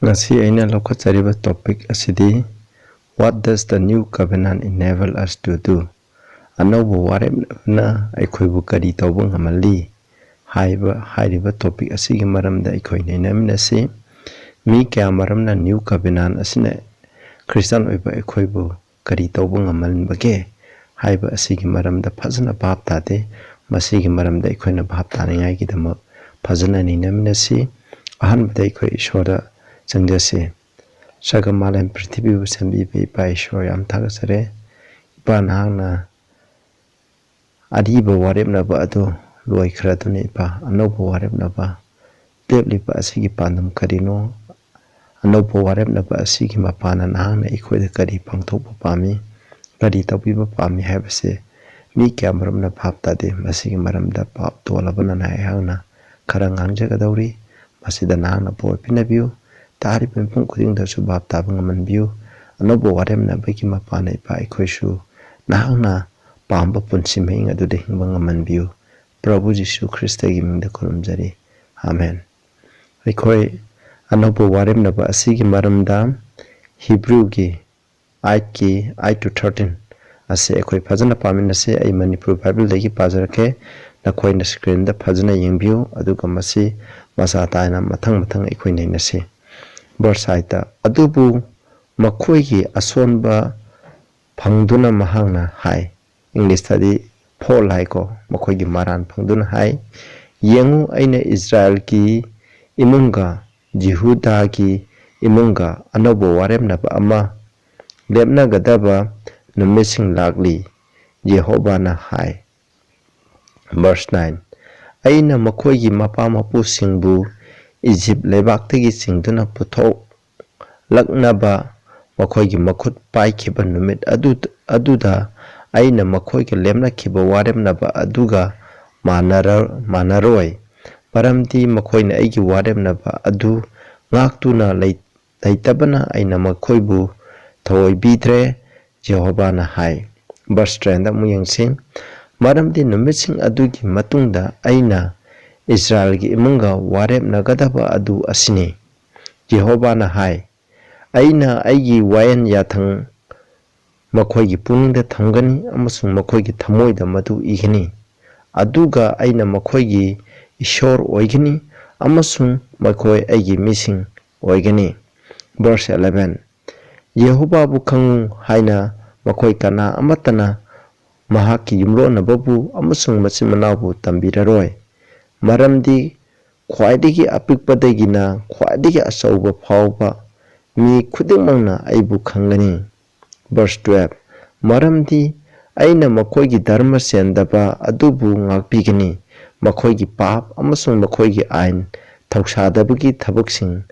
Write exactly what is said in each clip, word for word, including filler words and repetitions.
ꯉꯁꯤ ꯑꯩꯅ ꯂꯧꯈꯠꯆꯔꯤꯕ topic ꯑꯁꯤꯗꯤ, "What does the new covenant enable us to do?" ꯑꯅꯧꯕ ꯋꯥꯔꯦꯞꯅ ꯑꯩꯈꯣꯏꯕꯨ ꯀꯔꯤ ꯇꯧꯕ ꯉꯝꯍꯜꯂꯤ? ꯍꯥꯏꯕ, ꯍꯥꯏꯔꯤꯕ topic ꯑꯁꯤꯒꯤ ꯃꯔꯝꯗ ꯑꯩꯈꯣꯏ ꯅꯩꯅꯃꯤꯟꯅꯁꯤ꯫ ꯃꯤ ꯀꯌꯥꯃꯔꯨꯝꯅ new covenant ꯑꯁꯤꯅ ꯈ꯭ꯔꯤꯁꯇꯥꯟ ꯑꯣꯏꯕ ꯑꯩꯈꯣꯏꯕꯨ ꯀꯔꯤ ꯇꯧꯕ ꯉꯝꯍꯟꯕꯒꯦ ꯍꯥꯏꯕ ꯑꯁꯤꯒꯤ ꯃꯔꯝꯗ ꯐꯖꯅ ꯚꯥꯞ ꯇꯥꯗꯦ꯫ ꯃꯁꯤꯒꯤ ꯃꯔꯝꯗ ꯑꯩꯈꯣꯏꯅ ꯚꯥꯞ ꯇꯥꯅꯤꯡꯉꯥꯏꯒꯤꯗꯃꯛ ꯐꯖꯅ ꯅꯩꯅꯃꯤꯟꯅꯁꯤ꯫ ꯑꯍꯥꯟꯕꯗ ꯑꯩꯈꯣꯏ ꯏꯁꯣꯔꯗ ꯆꯪꯖꯁꯤ꯫ ꯁꯔꯒ ꯃꯥꯂꯦꯝ ꯄ꯭ꯔꯤꯊꯤꯕꯤꯕꯨ ꯁꯦꯝꯕꯤꯕ ꯏꯄꯥ ꯏꯁꯣꯔ, ꯌꯥꯝ ꯊꯥꯒꯠꯆꯔꯤ꯫ ꯏꯄꯥ, ꯅꯍꯥꯛꯅ ꯑꯔꯤꯕ ꯋꯥꯔꯦꯞꯅꯕ ꯑꯗꯨ ꯂꯣꯏꯈ꯭ꯔꯗꯨꯅ, ꯏꯄꯥ, ꯑꯅꯧꯕ ꯋꯥꯔꯦꯞꯅꯕ ꯂꯦꯞꯂꯤꯕ ꯑꯁꯤꯒꯤ ꯄꯥꯟꯗꯝ ꯀꯔꯤꯅꯣ? ꯑꯅꯧꯕ ꯋꯥꯔꯦꯞꯅꯕ ꯑꯁꯤꯒꯤ ꯃꯄꯥꯟꯅ ꯅꯍꯥꯛꯅ ꯑꯩꯈꯣꯏꯗ ꯀꯔꯤ ꯄꯥꯡꯊꯣꯛꯄ ꯄꯥꯝꯃꯤ? ꯀꯔꯤ ꯇꯧꯕꯤꯕ ꯄꯥꯝꯃꯤ ꯍꯥꯏꯕꯁꯦ ꯃꯤ ꯀꯌꯥꯃꯔꯨꯝꯅ ꯚꯥꯞ ꯇꯥꯗꯦ꯫ ꯃꯁꯤꯒꯤ ꯃꯔꯝꯗ ꯄꯥꯎ ꯇꯣꯜꯂꯕꯅ ꯑꯩꯍꯥꯛꯅ ꯈꯔ ꯉꯥꯡꯖꯒꯗꯧꯔꯤ꯫ ꯃꯁꯤꯗ ꯅꯍꯥꯛꯅ ꯕꯣꯔ ꯄꯤꯅꯕꯤꯌꯨ꯫ ꯇꯥꯔꯤꯕ ꯃꯤꯄꯨꯝ ꯈꯨꯗꯤꯡꯗꯁꯨ ꯚꯥꯞ ꯇꯥꯕ ꯉꯝꯍꯟꯕꯤꯌꯨ꯫ ꯑꯅꯧꯕ ꯋꯥꯔꯦꯞꯅꯕꯒꯤ ꯃꯄꯥꯟꯅ ꯏꯄꯥ ꯑꯩꯈꯣꯏꯁꯨ ꯅꯍꯥꯛꯅ ꯄꯥꯝꯕ ꯄꯨꯟꯁꯤ ꯃꯍꯤꯡ ꯑꯗꯨꯗ ꯍꯤꯡꯕ ꯉꯝꯍꯟꯕꯤꯌꯨ꯫ ꯄ꯭ꯔꯚꯨ ꯖꯤꯁꯨ ꯈ꯭ꯔꯤꯁꯇꯒꯤ ꯃꯤꯡꯗ ꯈꯨꯔꯨꯝꯖꯔꯤ꯫ ꯑꯥꯃꯦꯟ꯫ ꯑꯩꯈꯣꯏ ꯑꯅꯧꯕ ꯋꯥꯔꯦꯞꯅꯕ ꯑꯁꯤꯒꯤ ꯃꯔꯝꯗ ꯍꯤꯕ꯭ꯔꯨꯒꯤ eight ꯀꯤ eight to thirteen ꯑꯁꯤ ꯑꯩꯈꯣꯏ ꯐꯖꯅ ꯄꯥꯃꯤꯟꯅꯁꯤ꯫ ꯑꯩ ꯃꯅꯤꯄꯨꯔ ꯕꯥꯏꯕꯜꯗꯒꯤ ꯄꯥꯖꯔꯛꯀꯦ꯫ ꯅꯈꯣꯏꯅ screenꯗ ꯐꯖꯅ ꯌꯦꯡꯕꯤꯌꯨ, ꯑꯗꯨꯒ ꯃꯁꯤ ꯃꯆꯥ ꯇꯥꯏꯅ ꯃꯊꯪ ꯃꯊꯪ ꯑꯩꯈꯣꯏ ꯅꯩꯅꯁꯤ꯫ Verse eight, "ꯑꯗꯨꯕꯨ ꯃꯈꯣꯏꯒꯤ ꯑꯁꯣꯟꯕ ꯐꯪꯗꯨꯅ ꯃꯍꯥꯛꯅ ꯍꯥꯏ", Englishꯇꯗꯤ "fall" ꯍꯥꯏꯀꯣ, ꯃꯈꯣꯏꯒꯤ ꯃꯔꯥꯟ ꯐꯪꯗꯨꯅ ꯍꯥꯏ, "ꯌꯦꯡꯉꯨ, ꯑꯩꯅ ꯏꯁꯔꯥꯌꯦꯜꯒꯤ ꯏꯃꯨꯡꯒ ꯖꯤꯍꯨꯗꯥꯒꯤ ꯏꯃꯨꯡꯒ ꯑꯅꯧꯕ ꯋꯥꯔꯦꯞꯅꯕ ꯑꯃ ꯂꯦꯞꯅꯒꯗꯕ ꯅꯨꯃꯤꯠꯁꯤꯡ ꯂꯥꯛꯂꯤ", ꯌꯦꯍꯣꯕꯥꯅ ꯍꯥꯏ꯫ Verse nine, "ꯑꯩꯅ ꯃꯈꯣꯏꯒꯤ ꯃꯄꯥ ꯃꯄꯨꯁꯤꯡꯕꯨ ꯏꯖꯤꯞ ꯂꯩꯕꯥꯛꯇꯒꯤ ꯆꯤꯡꯗꯨꯅ ꯄꯨꯊꯣꯛꯂꯛꯅꯕ ꯃꯈꯣꯏꯒꯤ ꯃꯈꯨꯠ ꯄꯥꯏꯈꯤꯕ ꯅꯨꯃꯤꯠ ꯑꯗꯨ-, ꯑꯗꯨꯗ ꯑꯩꯅ ꯃꯈꯣꯏꯒ ꯂꯦꯞꯅꯈꯤꯕ ꯋꯥꯔꯦꯞꯅꯕ ꯑꯗꯨꯒ ꯃꯥꯟꯅꯔ-, ꯃꯥꯟꯅꯔꯣꯏ, ꯃꯔꯝꯗꯤ ꯃꯈꯣꯏꯅ ꯑꯩꯒꯤ ꯋꯥꯔꯦꯞꯅꯕ ꯑꯗꯨ ꯉꯥꯛꯇꯨꯅ ꯂꯩ-, ꯂꯩꯇꯕꯅ ꯑꯩꯅ ꯃꯈꯣꯏꯕꯨ ꯊꯑꯣꯏꯕꯤꯗ꯭ꯔꯦ", ꯌꯦꯍꯣꯕꯥꯅ ꯍꯥꯏ꯫ Verse tenꯗ ꯑꯃꯨꯛ ꯌꯦꯡꯁꯤ꯫ "ꯃꯔꯝꯗꯤ ꯅꯨꯃꯤꯠꯁꯤꯡ ꯑꯗꯨꯒꯤ ꯃꯇꯨꯡꯗ ꯑꯩꯅ ꯏꯁꯔꯥꯌꯦꯜꯒꯤ ꯏꯃꯨꯡꯒ ꯋꯥꯔꯦꯞꯅꯒꯗꯕ ꯑꯗꯨ ꯑꯁꯤꯅꯤ: ꯖꯦꯍꯣꯚꯥꯅ ꯍꯥꯏ, "ꯑꯩꯅ ꯑꯩꯒꯤ ꯋꯥꯌꯦꯜ ꯌꯥꯊꯪ ꯃꯈꯣꯏꯒꯤ ꯄꯨꯛꯅꯤꯡꯗ ꯊꯝꯒꯅꯤ ꯑꯃꯁꯨꯡ ꯃꯈꯣꯏꯒꯤ ꯊꯃꯣꯏꯗ ꯃꯗꯨ ꯏꯒꯅꯤ꯫ ꯑꯗꯨꯒ ꯑꯩꯅ ꯃꯈꯣꯏꯒꯤ ꯏꯁꯣꯔ ꯑꯣꯏꯒꯅꯤ ꯑꯃꯁꯨꯡ ꯃꯈꯣꯏ ꯑꯩꯒꯤ ꯃꯤꯁꯤꯡ ꯑꯣꯏꯒꯅꯤ"꯫ Verse eleven, "ꯌꯦꯍꯣꯚꯥꯕꯨ ꯈꯪꯉꯨ ꯍꯥꯏꯅ ꯃꯈꯣꯏ ꯀꯅꯥ ꯑꯃꯠꯇꯅ ꯃꯍꯥꯛꯀꯤ ꯌꯨꯝꯂꯣꯟꯅꯕꯕꯨ ꯑꯃꯁꯨꯡ ꯃꯆꯤꯟ ꯃꯅꯥꯎꯕꯨ ꯇꯝꯕꯤꯔꯔꯣꯏ, ꯃꯔꯝꯗꯤ ꯈ꯭ꯋꯥꯏꯗꯒꯤ ꯑꯄꯤꯛꯄꯗꯒꯤꯅ ꯈ꯭ꯋꯥꯏꯗꯒꯤ ꯑꯆꯧꯕ ꯐꯥꯎꯕ ꯃꯤ ꯈꯨꯗꯤꯡꯃꯛꯅ ꯑꯩꯕꯨ ꯈꯪꯒꯅꯤ"꯫ Verse twelve, "ꯃꯔꯝꯗꯤ ꯑꯩꯅ ꯃꯈꯣꯏꯒꯤ ꯙꯔꯃ ꯆꯦꯟꯗꯕ ꯑꯗꯨꯕꯨ ꯉꯥꯛꯄꯤꯒꯅꯤ, ꯃꯈꯣꯏꯒꯤ ꯄꯥꯞ ꯑꯃꯁꯨꯡ ꯃꯈꯣꯏꯒꯤ ꯑꯥꯏꯟ ꯊꯧꯁꯥꯗꯕꯒꯤ ꯊꯕꯛꯁꯤꯡ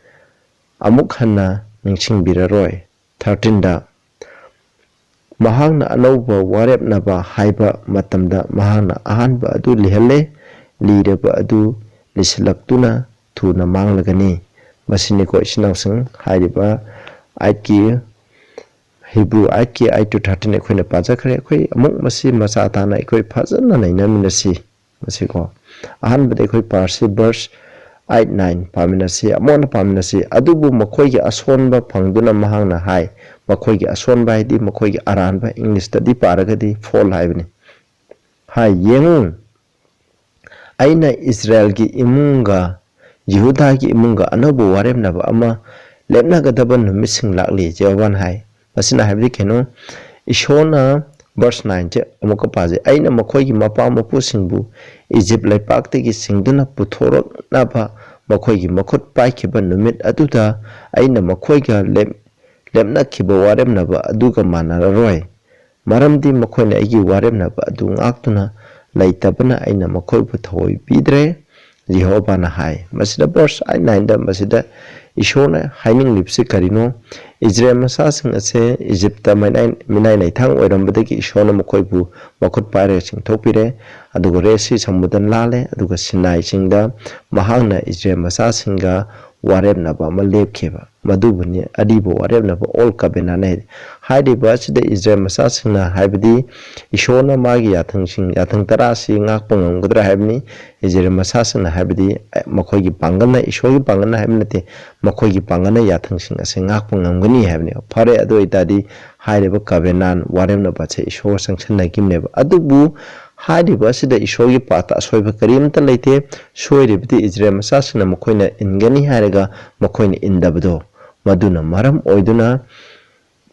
ꯑꯃꯨꯛ ꯍꯟꯅ ꯅꯤꯡꯁꯤꯡꯕꯤꯔꯔꯣꯏ"꯫ Thirteenꯗ, "ꯃꯍꯥꯛꯅ ꯑꯅꯧꯕ ꯋꯥꯔꯦꯞꯅꯕ ꯍꯥꯏꯕ ꯃꯇꯝꯗ ꯃꯍꯥꯛꯅ ꯑꯍꯥꯟꯕ ꯑꯗꯨ ꯂꯤꯍꯜꯂꯦ, ꯂꯤꯔꯕ ꯑꯗꯨ ꯂꯤꯁꯤꯜꯂꯛꯇꯨꯅ ꯊꯨꯅ ꯃꯥꯡꯂꯒꯅꯤ"꯫ ꯃꯁꯤꯅꯤꯀꯣ, ꯏꯆꯤꯟ ꯏꯅꯥꯎꯁꯤꯡ, ꯍꯥꯏꯔꯤꯕ ꯑꯥꯏꯠꯀꯤ, ꯍꯤꯕ꯭ꯔꯨ ꯑꯥꯏꯠꯀꯤ ꯑꯥꯏꯠ to thirteen ꯑꯩꯈꯣꯏꯅ ꯄꯥꯖꯈ꯭ꯔꯦ꯫ ꯑꯩꯈꯣꯏ ꯑꯃꯨꯛ ꯃꯁꯤ ꯃꯆꯥ ꯇꯥꯅ ꯑꯩꯈꯣꯏ ꯐꯖꯅ ꯅꯩꯅꯃꯤꯟꯅꯁꯤ꯫ ꯃꯁꯤꯀꯣ, ꯑꯍꯥꯟꯕꯗ ꯑꯩꯈꯣꯏ ꯄꯥꯔꯁꯤ, verse eight, nine ꯄꯥꯃꯤꯟꯅꯁꯤ, ꯑꯃꯨꯛ ꯍꯟꯅ ꯄꯥꯃꯤꯟꯅꯁꯤ꯫ "ꯑꯗꯨꯕꯨ ꯃꯈꯣꯏꯒꯤ ꯑꯁꯣꯟꯕ ꯐꯪꯗꯨꯅ ꯃꯍꯥꯛꯅ ꯍꯥꯏ"꯫ ꯃꯈꯣꯏꯒꯤ ꯑꯁꯣꯟꯕ ꯍꯥꯏꯗꯤ ꯃꯈꯣꯏꯒꯤ ꯑꯔꯥꯟꯕ, ꯏꯪꯂꯤꯁꯇꯗꯤ ꯄꯥꯔꯒꯗꯤ ꯐꯣꯜ ꯍꯥꯏꯕꯅꯤ꯫ ꯍꯥꯏ, "ꯌꯦꯡꯉꯨ, ꯑꯩꯅ ꯏꯁꯔꯥꯌꯦꯜꯒꯤ ꯏꯃꯨꯡꯒ ꯌꯤꯍꯨꯗꯥꯒꯤ ꯏꯃꯨꯡꯒ ꯑꯅꯧꯕ ꯋꯥꯔꯦꯝꯅꯕ ꯑꯃ ꯂꯦꯞꯅꯒꯗꯕ ꯅꯨꯃꯤꯠꯁꯤꯡ ꯂꯥꯛꯂꯤ", ꯖꯦꯍꯣꯚꯥꯅ ꯍꯥꯏ꯫ ꯃꯁꯤꯅ ꯍꯥꯏꯕꯗꯤ ꯀꯩꯅꯣ? ꯏꯁꯣꯔꯅ, verse nineꯁꯦ ꯑꯃꯨꯛꯀ ꯄꯥꯖꯩ, "ꯑꯩꯅ ꯃꯈꯣꯏꯒꯤ ꯃꯄꯥ ꯃꯄꯨꯁꯤꯡꯕꯨ ꯏꯖꯤꯞ ꯂꯩꯄꯥꯛꯇꯒꯤ ꯆꯤꯡꯗꯨꯅ ꯄꯨꯊꯣꯔꯛꯅꯕ ꯃꯈꯣꯏꯒꯤ ꯃꯈꯨꯠ ꯄꯥꯏꯈꯤꯕ ꯅꯨꯃꯤꯠ ꯑꯗꯨꯗ ꯑꯩꯅ ꯃꯈꯣꯏꯒ ꯂꯦꯞ-, ꯂꯦꯞꯅꯈꯤꯕ ꯋꯥꯔꯦꯝꯅꯕ ꯑꯗꯨꯒ ꯃꯥꯟꯅꯔꯔꯣꯏ, ꯃꯔꯝꯗꯤ ꯃꯈꯣꯏꯅ ꯑꯩꯒꯤ ꯋꯥꯔꯦꯝꯅꯕ ꯑꯗꯨ ꯉꯥꯛꯇꯨꯅ ꯂꯩꯇꯕꯅ ꯑꯩꯅ ꯃꯈꯣꯏꯕꯨ ꯊꯑꯣꯏ ꯄꯤꯗ꯭ꯔꯦ", ꯖꯦꯍꯣꯚꯥꯅ ꯍꯥꯏ꯫ ꯃꯁꯤꯗ verse eight, nineꯗ ꯃꯁꯤꯗ ꯏꯁꯣꯔꯅ ꯍꯥꯏꯅꯤꯡꯂꯤꯕꯁꯤ ꯀꯔꯤꯅꯣ? ꯏꯖꯔꯦꯜ ꯃꯆꯥꯁꯤꯡ ꯑꯁꯦ ꯏꯖꯤꯞꯇ ꯃꯤꯅꯥꯏ, ꯃꯤꯅꯥꯏ ꯂꯩꯊꯥꯡ ꯑꯣꯏꯔꯝꯕꯗꯒꯤ ꯏꯁꯣꯔꯅ ꯃꯈꯣꯏꯕꯨ ꯃꯈꯨꯠ ꯄꯥꯏꯔꯒ ꯆꯤꯡꯊꯣꯛꯄꯤꯔꯦ꯫ ꯑꯗꯨꯒ ꯔꯦꯗ ꯁꯤ ꯁꯃꯨꯗ꯭ꯔ ꯂꯥꯜꯂꯦ꯫ ꯑꯗꯨꯒ ꯁꯤꯅꯥꯏ ꯆꯤꯡꯗ ꯃꯍꯥꯛꯅ ꯏꯖꯔꯦꯜ ꯃꯆꯥꯁꯤꯡꯒ ꯋꯥꯔꯦꯞꯅꯕ ꯑꯃ ꯂꯦꯞꯈꯤꯕ꯫ ꯃꯗꯨꯕꯨꯅꯤ ꯑꯔꯤꯕ ꯋꯥꯔꯦꯞꯅꯕ, Old Covenant ꯍꯥꯏꯔꯤꯕ ꯑꯁꯤꯗ ꯏꯁꯔꯥꯌꯦꯜ ꯃꯆꯥꯁꯤꯡꯅ, ꯍꯥꯏꯕꯗꯤ ꯏꯁꯣꯔꯅ ꯃꯥꯒꯤ ꯌꯥꯊꯪꯁꯤꯡ, ꯌꯥꯊꯪ ꯇꯔꯥ ꯑꯁꯤ ꯉꯥꯛꯄ ꯉꯝꯒꯗ꯭ꯔꯥ ꯍꯥꯏꯕꯅꯤ꯫ ꯏꯁꯔꯥꯌꯦꯜ ꯃꯆꯥꯁꯤꯡꯅ, ꯍꯥꯏꯕꯗꯤ ꯃꯈꯣꯏꯒꯤ ꯄꯥꯡꯒꯜꯅ, ꯏꯁꯣꯔꯒꯤ ꯄꯥꯡꯒꯜꯅ ꯍꯥꯏꯕ ꯅꯠꯇꯦ, ꯃꯈꯣꯏꯒꯤ ꯄꯥꯡꯒꯜꯅ ꯌꯥꯊꯪꯁꯤꯡ ꯑꯁꯤ ꯉꯥꯛꯄ ꯉꯝꯒꯅꯤ ꯍꯥꯏꯕꯅꯤ꯫ ꯐꯔꯦ, ꯑꯗꯨ ꯑꯣꯏꯇꯥꯔꯗꯤ ꯍꯥꯏꯔꯤꯕ covenant, ꯋꯥꯔꯦꯞꯅꯕ ꯑꯁꯦ ꯏꯁꯣꯔꯒ ꯆꯪꯁꯤꯟꯅꯈꯤꯕꯅꯦꯕ꯫ ꯑꯗꯨꯕꯨ ꯍꯥꯏꯔꯤꯕ ꯑꯁꯤꯗ ꯏꯁꯣꯔꯒꯤ ꯄꯥꯠꯇ ꯑꯁꯣꯏꯕ ꯀꯔꯤꯝꯇ ꯂꯩꯇꯦ꯫ ꯁꯣꯏꯔꯤꯕꯗꯤ ꯏꯁꯔꯥꯌꯦꯜ ꯃꯆꯥꯁꯤꯡꯅ ꯃꯈꯣꯏꯅ ꯏꯟꯒꯅꯤ ꯍꯥꯏꯔꯒ ꯃꯈꯣꯏꯅ ꯏꯟꯗꯕꯗꯣ, ꯃꯗꯨꯅ ꯃꯔꯝ ꯑꯣꯏꯗꯨꯅ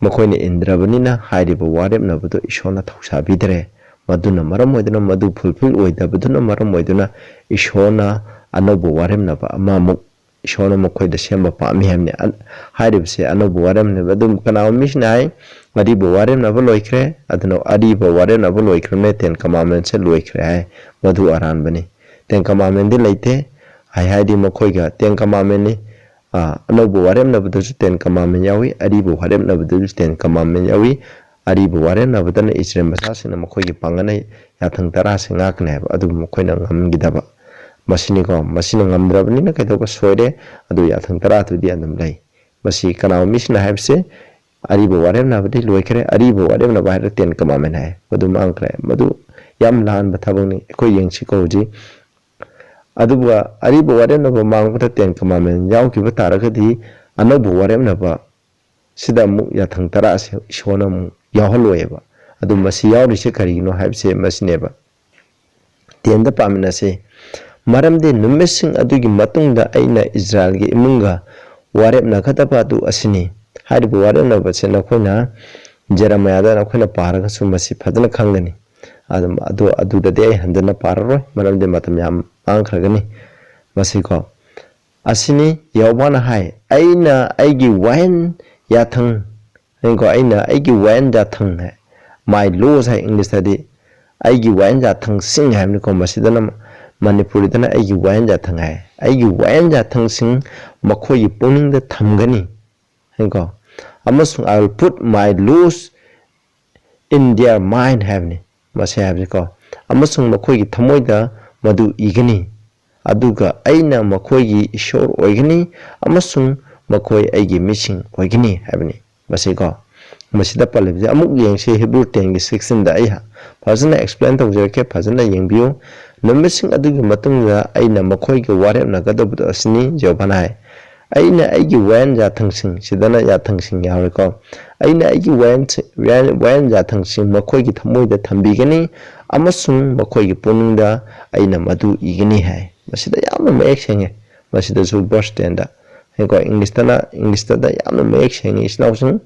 ꯃꯈꯣꯏꯅ ꯏꯟꯗ꯭ꯔꯕꯅꯤꯅ ꯍꯥꯏꯔꯤꯕ ꯋꯥꯔꯦꯞꯅꯕꯗꯨ ꯏꯁꯣꯔꯅ ꯊꯧꯁꯥꯕꯤꯗ꯭ꯔꯦ꯫ ꯃꯗꯨꯅ ꯃꯔꯝ ꯑꯣꯏꯗꯨꯅ ꯃꯗꯨ fulfill ꯑꯣꯏꯗꯕꯗꯨꯅ ꯃꯔꯝ ꯑꯣꯏꯗꯨꯅ ꯏꯁꯣꯔꯅ ꯑꯅꯧꯕ ꯋꯥꯔꯦꯞꯅꯕ ꯑꯃꯃꯨꯛ ꯏꯁꯣꯔꯅ ꯃꯈꯣꯏꯗ ꯁꯦꯝꯕ ꯄꯥꯝꯃꯤ ꯍꯥꯏꯕꯅꯤ꯫ ꯑ-, ꯍꯥꯏꯔꯤꯕꯁꯦ ꯑꯅꯧꯕ ꯋꯥꯔꯦꯞꯅꯕ꯫ ꯑꯗꯨꯝ ꯀꯅꯥꯒꯨꯝꯕ ꯃꯤꯁꯤꯅ ꯍꯥꯏ, "ꯑꯔꯤꯕ ꯋꯥꯔꯦꯞꯅꯕ ꯂꯣꯏꯈ꯭ꯔꯦ, ꯑꯗꯨꯅ ꯑꯔꯤꯕ ꯋꯥꯔꯦꯞꯅꯕ ꯂꯣꯏꯈ꯭ꯔꯕꯅꯤꯅ Ten Commandments ꯁꯦ ꯂꯣꯏꯈ꯭ꯔꯦ" ꯍꯥꯏ꯫ ꯃꯗꯨ ꯑꯔꯥꯟꯕꯅꯤ꯫ Ten Commandment ꯗꯤ ꯂꯩꯇꯦ꯫ ꯍꯥꯏ ꯍꯥꯏꯗꯤ ꯃꯈꯣꯏꯒ Ten Commandment ꯅꯤ꯫ ꯑ, ꯑꯅꯧꯕ ꯋꯥꯔꯦꯞꯅꯕꯗꯁꯨ Ten Commandment ꯌꯥꯎꯏ, ꯑꯔꯤꯕ ꯋꯥꯔꯦꯞꯅꯕꯗꯁꯨ Ten Commandment ꯌꯥꯎꯏ꯫ ꯑꯔꯤꯕ ꯋꯥꯔꯦꯞꯅꯕꯗꯅ ꯏꯁꯔꯥꯌꯦꯜ ꯃꯆꯥꯁꯤꯡꯅ ꯃꯈꯣꯏꯒꯤ ꯄꯥꯡꯒꯜꯅ ꯌꯥꯊꯪ ꯇꯔꯥꯁꯤ ꯉꯥꯛꯀꯅꯤ ꯍꯥꯏꯕ, ꯑꯗꯨꯕꯨ ꯃꯈꯣꯏꯅ ꯉꯝꯈꯤꯗꯕ꯫ ꯃꯁꯤꯅꯤꯀꯣ, ꯃꯁꯤꯅ ꯉꯝꯗ꯭ꯔꯕꯅꯤꯅ ꯀꯩꯗꯧꯕ ꯁꯣꯏꯔꯦ, ꯑꯗꯨ ꯌꯥꯊꯪ ꯇꯔꯥꯗꯨꯗꯤ ꯑꯗꯨꯝ ꯂꯩ꯫ ꯃꯁꯤ ꯀꯅꯥꯒꯨꯝꯕ ꯃꯤꯁꯤꯅ ꯍꯥꯏꯕꯁꯦ, "ꯑꯔꯤꯕ ꯋꯥꯔꯦꯞꯅꯕꯗꯤ ꯂꯣꯏꯈ꯭ꯔꯦ, ꯑꯔꯤꯕ ꯋꯥꯔꯦꯞꯅꯕ ꯍꯥꯏꯔ Ten Commandment ꯍꯥꯏ, ꯃꯗꯨ ꯃꯥꯡꯈ꯭ꯔꯦ"꯫ ꯃꯗꯨ ꯌꯥꯝ ꯂꯥꯟꯕ ꯊꯕꯛꯅꯤ꯫ ꯑꯩꯈꯣꯏ ꯌꯦꯡꯁꯤꯀꯣ ꯍꯧꯖꯤꯛ꯫ ꯑꯗꯨꯒ ꯑꯔꯤꯕ ꯋꯥꯔꯦꯞꯅꯕ ꯃꯥꯡꯕꯗ Ten Commandment ꯌꯥꯎꯈꯤꯕ ꯇꯥꯔꯒꯗꯤ, ꯑꯅꯧꯕ ꯋꯥꯔꯦꯞꯅꯕ ꯁꯤꯗ ꯑꯃꯨꯛ ꯌꯥꯊꯪ ꯇꯔꯥ ꯑꯁꯤ ꯏꯁꯣꯔꯅ ꯑꯃꯨꯛ ꯌꯥꯎꯍꯜꯂꯣꯏꯑꯕ꯫ ꯑꯗꯨ ꯃꯁꯤ ꯌꯥꯎꯔꯤꯁꯦ ꯀꯔꯤꯒꯤꯅꯣ ꯍꯥꯏꯕꯁꯦ ꯃꯁꯤꯅꯦꯕ꯫ Ten ꯗ ꯄꯥꯃꯤꯟꯅꯁꯤ꯫ "ꯃꯔꯝꯗꯤ ꯅꯨꯃꯤꯠꯁꯤꯡ ꯑꯗꯨꯒꯤ ꯃꯇꯨꯡꯗ ꯑꯩꯅ ꯏꯁꯔꯥꯌꯦꯜꯒꯤ ꯏꯃꯨꯡꯒ ꯋꯥꯔꯦꯞꯅꯒꯗꯕ ꯑꯗꯨ ꯑꯁꯤꯅꯤ"꯫ ꯍꯥꯏꯔꯤꯕ ꯋꯥꯔꯦꯞꯅꯕꯁꯦ ꯅꯈꯣꯏꯅ ꯖꯦꯔꯦꯃꯤꯌꯥꯗ ꯅꯈꯣꯏꯅ ꯄꯥꯔꯒꯁꯨ ꯃꯁꯤ ꯐꯖꯅ ꯈꯪꯒꯅꯤ꯫ ꯑꯗꯨꯝ, ꯑꯗꯨ, ꯑꯗꯨꯗꯗꯤ ꯑꯩ ꯍꯟꯖꯟꯅ ꯄꯥꯔꯔꯣꯏ, ꯃꯔꯝꯗꯤ ꯃꯇꯝ ꯌꯥꯝ ꯃꯥꯡꯈ꯭ꯔꯒꯅꯤ꯫ ꯃꯁꯤꯀꯣ, ꯑꯁꯤꯅꯤ ꯌꯦꯍꯣꯚꯥꯅ ꯍꯥꯏ, "ꯑꯩꯅ ꯑꯩꯒꯤ ꯋꯥꯌꯦꯜ ꯌꯥꯊꯪ", ꯍꯥꯏꯀꯣ, "ꯑꯩꯅ ꯑꯩꯒꯤ ꯋꯥꯌꯦꯜ ꯌꯥꯊꯪ" ꯍꯥꯏ, "My laws" ꯍꯥꯏ ꯏꯪꯂꯤꯁꯇꯗꯤ, "ꯑꯩꯒꯤ ꯋꯥꯌꯦꯜ ꯌꯥꯊꯪꯁꯤꯡ" ꯍꯥꯏꯕꯅꯤꯀꯣ, ꯃꯁꯤꯗꯅ ꯃꯅꯤꯄꯨꯔꯤꯗꯅ "ꯑꯩꯒꯤ ꯋꯥꯌꯦꯜ ꯌꯥꯊꯪ" ꯍꯥꯏ, "ꯑꯩꯒꯤ ꯋꯥꯌꯦꯜ ꯌꯥꯊꯪꯁꯤꯡ ꯃꯈꯣꯏꯒꯤ ꯄꯨꯛꯅꯤꯡꯗ ꯊꯝꯒꯅꯤ", ꯍꯥꯏꯀꯣ, ꯑꯃꯁꯨꯡ "I will put my laws in their mind" ꯍꯥꯏꯕꯅꯤ꯫ ꯃꯁꯤ ꯍꯥꯏꯕꯁꯤꯀꯣ, "ꯑꯃꯁꯨꯡ ꯃꯈꯣꯏꯒꯤ ꯊꯃꯣꯏꯗ ꯃꯗꯨ ꯏꯒꯅꯤ"꯫ ꯑꯗꯨꯒ ꯑꯩꯅ ꯃꯈꯣꯏꯒꯤ ꯏꯁꯣꯔ ꯑꯣꯏꯒꯅꯤ ꯑꯃꯁꯨꯡ ꯃꯈꯣꯏ ꯑꯩꯒꯤ ꯃꯤꯁꯤꯡ ꯑꯣꯏꯒꯅꯤ ꯍꯥꯏꯕꯅꯤ꯫ ꯃꯁꯤꯀꯣ, ꯃꯁꯤꯗ ꯄꯜꯂꯤꯕꯁꯦ ꯑꯃꯨꯛ ꯌꯦꯡꯁꯤ, ꯍꯤꯕ꯭ꯔꯨ ꯇꯦꯟꯒꯤ ꯁꯤꯛꯁꯇꯤꯟꯗ ꯑꯩ ꯐꯖꯅ ꯑꯦꯛꯁꯄ꯭ꯂꯦꯟ ꯇꯧꯖꯔꯛꯀꯦ, ꯐꯖꯅ ꯌꯦꯡꯕꯤꯌꯨ꯫ "ꯅꯨꯃꯤꯠꯁꯤꯡ ꯑꯗꯨꯒꯤ ꯃꯇꯨꯡꯗ ꯑꯩꯅ ꯃꯈꯣꯏꯒ ꯋꯥꯔꯦꯞꯅꯒꯗꯕꯗꯣ ꯑꯁꯤꯅꯤ," ꯖꯤꯍꯣꯚꯥꯅ ꯍꯥꯏ꯫ "ꯑꯩꯅ ꯑꯩꯒꯤ ꯋꯥꯌꯦꯟ ꯌꯥꯊꯪꯁꯤꯡ"꯫ ꯁꯤꯗꯅ ꯌꯥꯊꯪꯁꯤꯡ ꯌꯥꯎꯔꯦꯀꯣ꯫ "ꯑꯩꯅ ꯑꯩꯒꯤ ꯋꯥꯌꯦꯟ, ꯋꯥꯌꯦꯟ, ꯋꯥꯌꯦꯟ ꯌꯥꯊꯪꯁꯤꯡ ꯃꯈꯣꯏꯒꯤ ꯊꯃꯣꯏꯗ ꯊꯝꯕꯤꯒꯅꯤ ꯑꯃꯁꯨꯡ ꯃꯈꯣꯏꯒꯤ ꯄꯨꯛꯅꯤꯡꯗ ꯑꯩꯅ ꯃꯗꯨ ꯏꯒꯅꯤ" ꯍꯥꯏ꯫ ꯃꯁꯤꯗ ꯌꯥꯝꯅ ꯃꯌꯦꯛ ꯁꯦꯡꯉꯦ꯫ ꯃꯁꯤꯗꯁꯨ ꯚꯔꯁ ꯇꯦꯟꯗ ꯀꯣ, ꯏꯪꯂꯤꯁꯇꯅ, ꯏꯪꯂꯤꯁꯇꯗ ꯌꯥꯝꯅ ꯃꯌꯦꯛ ꯁꯦꯡꯉꯤ, ꯏꯆꯤꯟ ꯏꯅꯥꯎꯁꯤꯡ꯫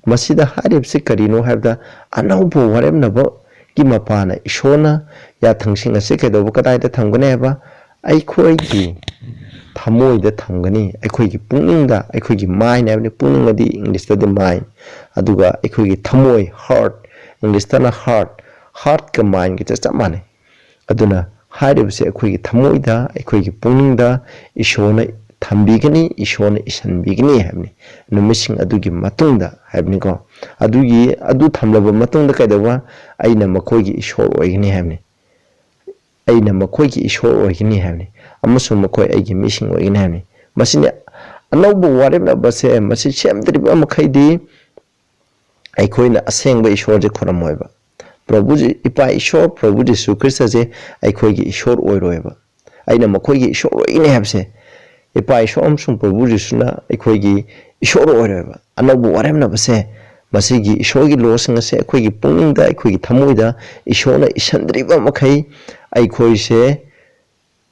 ꯃꯁꯤꯗ ꯍꯥꯏꯔꯤꯕꯁꯤ ꯀꯔꯤꯅꯣ ꯍꯥꯏꯕꯗ, ꯑꯅꯧꯕ ꯋꯥꯔꯦꯞꯅꯕꯒꯤ ꯃꯄꯥꯅ ꯏꯁꯣꯔꯅ ꯌꯥꯊꯪꯁꯤꯡ ꯑꯁꯤ ꯀꯩꯗꯧꯕ, ꯀꯗꯥꯏꯗ ꯊꯝꯒꯅꯤ ꯍꯥꯏꯕ? ꯑꯩꯈꯣꯏꯒꯤ ꯊꯃꯣꯏꯗ ꯊꯝꯒꯅꯤ, ꯑꯩꯈꯣꯏꯒꯤ ꯄꯨꯛꯅꯤꯡꯗ, ꯑꯩꯈꯣꯏꯒꯤ ꯃꯥꯏꯟ ꯍꯥꯏꯕꯅꯤ, ꯄꯨꯛꯅꯤꯡ ꯑꯗꯤ ꯏꯪꯂꯤꯁꯇꯗꯤ ꯃꯥꯏꯟ, ꯑꯗꯨꯒ ꯑꯩꯈꯣꯏꯒꯤ ꯊꯃꯣꯏ, ꯍꯥꯔꯠ, ꯏꯪꯂꯤꯁꯇꯅ ꯍꯥꯔꯠ, ꯍꯥꯔꯠꯀ ꯃꯥꯏꯟꯒꯁꯦ ꯆꯞ ꯃꯥꯟꯅꯩ꯫ ꯑꯗꯨꯅ ꯍꯥꯏꯔꯤꯕꯁꯦ ꯑꯩꯈꯣꯏꯒꯤ ꯊꯃꯣꯏꯗ, ꯑꯩꯈꯣꯏꯒꯤ ꯄꯨꯛꯅꯤꯡꯗ ꯏꯁꯣꯔꯅ ꯊꯝꯕꯤꯒꯅꯤ, ꯏꯁꯣꯔꯅ ꯏꯁꯟꯕꯤꯒꯅꯤ ꯍꯥꯏꯕꯅꯤ꯫ ꯅꯨꯃꯤꯠꯁꯤꯡ ꯑꯗꯨꯒꯤ ꯃꯇꯨꯡꯗ ꯍꯥꯏꯕꯅꯤꯀꯣ꯫ ꯑꯗꯨꯒꯤ, ꯑꯗꯨ ꯊꯝꯂꯕ ꯃꯇꯨꯡꯗ ꯀꯩꯗꯧꯕ? "ꯑꯩꯅ ꯃꯈꯣꯏꯒꯤ ꯏꯁꯣꯔ ꯑꯣꯏꯒꯅꯤ" ꯍꯥꯏꯕꯅꯤ꯫ "ꯑꯩꯅ ꯃꯈꯣꯏꯒꯤ ꯏꯁꯣꯔ ꯑꯣꯏꯒꯅꯤ" ꯍꯥꯏꯕꯅꯤ, "ꯑꯃꯁꯨꯡ ꯃꯈꯣꯏ ꯑꯩꯒꯤ ꯃꯤꯁꯤꯡ ꯑꯣꯏꯒꯅꯤ" ꯍꯥꯏꯕꯅꯤ꯫ ꯃꯁꯤꯅꯤ ꯑꯅꯧꯕ ꯋꯥꯔꯦꯞꯅꯕꯁꯦ, ꯃꯁꯤ ꯁꯦꯝꯗ꯭ꯔꯤꯕ ꯃꯈꯩꯗꯤ ꯑꯩꯈꯣꯏꯅ ꯑꯁꯦꯡꯕ ꯏꯁꯣꯔꯁꯦ ꯈꯨꯔꯝꯃꯣꯏꯕ꯫ ꯄ꯭ꯔꯚꯨ ꯖꯤ-, ꯏꯄꯥ ꯏꯁꯣꯔ, ꯄ꯭ꯔꯚꯨ ꯖꯤꯁꯨ ꯈ꯭ꯔꯤꯁꯇꯁꯦ ꯑꯩꯈꯣꯏꯒꯤ ꯏꯁꯣꯔ ꯑꯣꯏꯔꯣꯏꯕ꯫ "ꯑꯩꯅ ꯃꯈꯣꯏꯒꯤ ꯏꯁꯣꯔ ꯑꯣꯏꯒꯅꯤ" ꯍꯥꯏꯕꯁꯦ, ꯏꯄꯥ ꯏꯁꯣꯔ ꯑꯃꯁꯨꯡ ꯄ꯭ꯔꯚꯨ ꯖꯤꯁꯨꯅ ꯑꯩꯈꯣꯏꯒꯤ ꯏꯁꯣꯔ ꯑꯣꯏꯔꯣꯏꯕ꯫ ꯑꯅꯧꯕ ꯋꯥꯔꯦꯝꯅꯕꯁꯦ, ꯃꯁꯤꯒꯤ ꯏꯁꯣꯔꯒꯤ ꯂꯣꯁꯤꯡ ꯑꯁꯦ ꯑꯩꯈꯣꯏꯒꯤ ꯄꯨꯛꯅꯤꯡꯗ, ꯑꯩꯈꯣꯏꯒꯤ ꯊꯃꯣꯏꯗ ꯏꯁꯣꯔꯅ ꯏꯁꯟꯗ꯭ꯔꯤꯕ ꯃꯈꯩ, ꯑꯩꯈꯣꯏꯁꯦ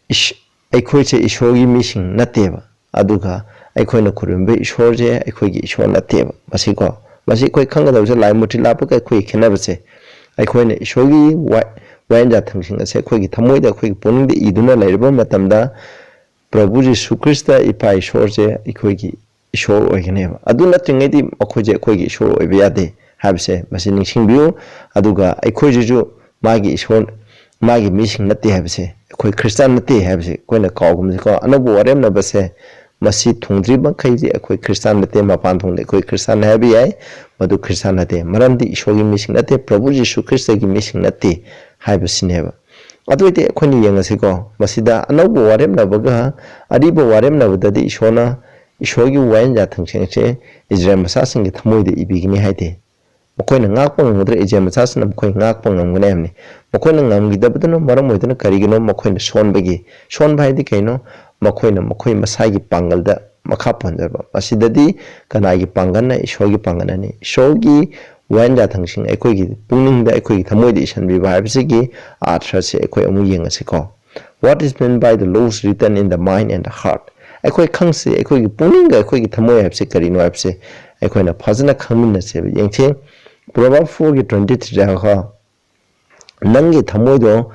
ꯏꯁ-, ꯑꯩꯈꯣꯏꯁꯦ ꯏꯁꯣꯔꯒꯤ ꯃꯤꯁꯤꯡ ꯅꯠꯇꯦꯕ꯫ ꯑꯗꯨꯒ ꯑꯩꯈꯣꯏꯅ ꯈꯨꯔꯨꯝꯕ ꯏꯁꯣꯔꯁꯦ ꯑꯩꯈꯣꯏꯒꯤ ꯏꯁꯣꯔ ꯅꯠꯇꯦꯕ꯫ ꯃꯁꯤꯀꯣ, ꯃꯁꯤ ꯑꯩꯈꯣꯏ ꯈꯪꯒꯗꯕꯁꯦ, ꯂꯥꯏ ꯃꯨꯔꯇꯤ ꯂꯥꯠꯄꯒ ꯑꯩꯈꯣꯏꯒꯤ ꯈꯦꯠꯅꯕꯁꯦ꯫ ꯑꯩꯈꯣꯏꯅ ꯏꯁꯣꯔꯒꯤ ꯋꯥ-, ꯋꯥꯌꯦꯟ ꯌꯥꯊꯪꯁꯤꯡ ꯑꯁꯦ ꯑꯩꯈꯣꯏꯒꯤ ꯊꯃꯣꯏꯗ, ꯑꯩꯈꯣꯏꯒꯤ ꯄꯨꯛꯅꯤꯡꯗ ꯏꯗꯨꯅ ꯂꯩꯔꯕ ꯃꯇꯝꯗ, ꯄ꯭ꯔꯚꯨ ꯖꯤꯁꯨ ꯈ꯭ꯔꯤꯁꯇ, ꯏꯄꯥ ꯏꯁꯣꯔꯁꯦ ꯑꯩꯈꯣꯏꯒꯤ ꯏꯁꯣꯔ ꯑꯣꯏꯒꯅꯦꯕ꯫ ꯑꯗꯨ ꯅꯠꯇ꯭ꯔꯤꯉꯩꯗꯤ ꯃꯈꯣꯏꯁꯦ ꯑꯩꯈꯣꯏꯒꯤ ꯏꯁꯣꯔ ꯑꯣꯏꯕ ꯌꯥꯗꯦ ꯍꯥꯏꯕꯁꯦ ꯃꯁꯤ ꯅꯤꯡꯁꯤꯡꯕꯤꯌꯨ꯫ ꯑꯗꯨꯒ ꯑꯩꯈꯣꯏꯁꯤꯁꯨ ꯃꯥꯒꯤ ꯏꯁꯣꯔ, ꯃꯥꯒꯤ ꯃꯤꯁꯤꯡ ꯅꯠꯇꯦ ꯍꯥꯏꯕꯁꯦ, ꯑꯩꯈꯣꯏ ꯈ꯭ꯔꯤꯁꯇꯥꯟ ꯅꯠꯇꯦ ꯍꯥꯏꯕꯁꯦ ꯑꯩꯈꯣꯏꯅ ꯀꯥꯎꯒꯨꯝꯁꯦꯀꯣ꯫ ꯑꯅꯧꯕ ꯋꯥꯔꯦꯝꯅꯕꯁꯦ ꯃꯁꯤ ꯊꯨꯡꯗ꯭ꯔꯤ ꯃꯈꯩꯗꯤ ꯑꯩꯈꯣꯏ ꯈ꯭ꯔꯤꯁꯇꯥꯟ ꯅꯠꯇꯦ, ꯃꯄꯥꯟ ꯊꯣꯡꯗ ꯑꯩꯈꯣꯏ ꯈ꯭ꯔꯤꯁꯇꯥꯟ ꯍꯥꯏꯕ ꯌꯥꯏ, ꯃꯗꯨ ꯈ꯭ꯔꯤꯁꯇꯥꯟ ꯅꯠꯇꯦ꯫ ꯃꯔꯝꯗꯤ ꯏꯁꯣꯔꯒꯤ ꯃꯤꯁꯤꯡ ꯅꯠꯇꯦ, ꯄ꯭ꯔꯚꯨ ꯖꯤꯁꯨ ꯈ꯭ꯔꯤꯁꯇꯒꯤ ꯃꯤꯁꯤꯡ ꯅꯠꯇꯦ ꯍꯥꯏꯕꯁꯤꯅꯦꯕ꯫ ꯑꯗꯨ ꯑꯣꯏꯗꯤ ꯑꯩꯈꯣꯏꯅ ꯌꯦꯡꯉꯁꯤꯀꯣ, ꯃꯁꯤꯗ ꯑꯅꯧꯕ ꯋꯥꯔꯦꯞꯅꯕꯒ ꯑꯔꯤꯕ ꯋꯥꯔꯦꯞꯅꯕꯗꯗꯤ ꯏꯁꯣꯔꯅ, ꯏꯁꯣꯔꯒꯤ ꯋꯥꯌꯦꯟ ꯌꯥꯊꯪꯁꯤꯡꯁꯦ ꯏꯖꯔꯦꯜ ꯃꯆꯥꯁꯤꯡꯒꯤ ꯊꯃꯣꯏꯗ ꯏꯕꯤꯒꯅꯤ ꯍꯥꯏꯗꯦ꯫ ꯃꯈꯣꯏꯅ ꯉꯥꯛꯄ ꯉꯝꯒꯗ꯭ꯔꯥ? ꯏꯖꯔꯦꯜ ꯃꯆꯥꯁꯤꯡꯅ ꯃꯈꯣꯏ ꯉꯥꯛꯄ ꯉꯝꯒꯅꯤ ꯍꯥꯏꯕꯅꯤ꯫ ꯃꯈꯣꯏꯅ ꯉꯝꯈꯤꯗꯕꯗꯨꯅ ꯃꯔꯝ ꯑꯣꯏꯗꯨꯅ ꯀꯔꯤꯒꯤꯅꯣ? ꯃꯈꯣꯏꯅ ꯁꯣꯟꯕꯒꯤ꯫ ꯁꯣꯟꯕ ꯍꯥꯏꯗꯤ ꯀꯩꯅꯣ? ꯃꯈꯣꯏꯅ ꯃꯈꯣꯏ ꯃꯁꯥꯒꯤ ꯄꯥꯡꯒꯜꯗ ꯃꯈꯥ ꯄꯣꯟꯖꯕ꯫ ꯃꯁꯤꯗꯗꯤ ꯀꯅꯥꯒꯤ ꯄꯥꯡꯒꯜꯅ? ꯏꯁꯣꯔꯒꯤ ꯄꯥꯡꯒꯜ ꯑꯅꯤ꯫ ꯏꯁꯣꯔꯒꯤ ꯋꯥꯌꯦꯟ ꯌꯥꯊꯪꯁꯤꯡ ꯑꯩꯈꯣꯏꯒꯤ ꯄꯨꯛꯅꯤꯡꯗ, ꯑꯩꯈꯣꯏꯒꯤ ꯊꯃꯣꯏꯗ ꯏꯁꯤꯟꯕꯤꯕ ꯍꯥꯏꯕꯁꯤꯒꯤ ꯑꯥꯔꯊꯁꯦ ꯑꯩꯈꯣꯏ ꯑꯃꯨꯛ ꯌꯦꯡꯉꯁꯤꯀꯣ꯫ What is meant by the laws written in the mind and the heart? ꯑꯩꯈꯣꯏ ꯈꯪꯁꯤ, ꯑꯩꯈꯣꯏꯒꯤ ꯄꯨꯛꯅꯤꯡꯒ ꯑꯩꯈꯣꯏꯒꯤ ꯊꯃꯣꯏ ꯍꯥꯏꯕꯁꯤ ꯀꯔꯤꯅꯣ ꯍꯥꯏꯕꯁꯦ ꯑꯩꯈꯣꯏꯅ ꯐꯖꯅ ꯈꯪꯃꯤꯟꯅꯁꯦꯕ꯫ ꯌꯦꯡꯁꯤ, Proverb four ꯒꯤ twenty three ꯗ ꯍꯥꯏꯀꯣ, "ꯅꯪꯒꯤ ꯊꯃꯣꯏꯗꯣ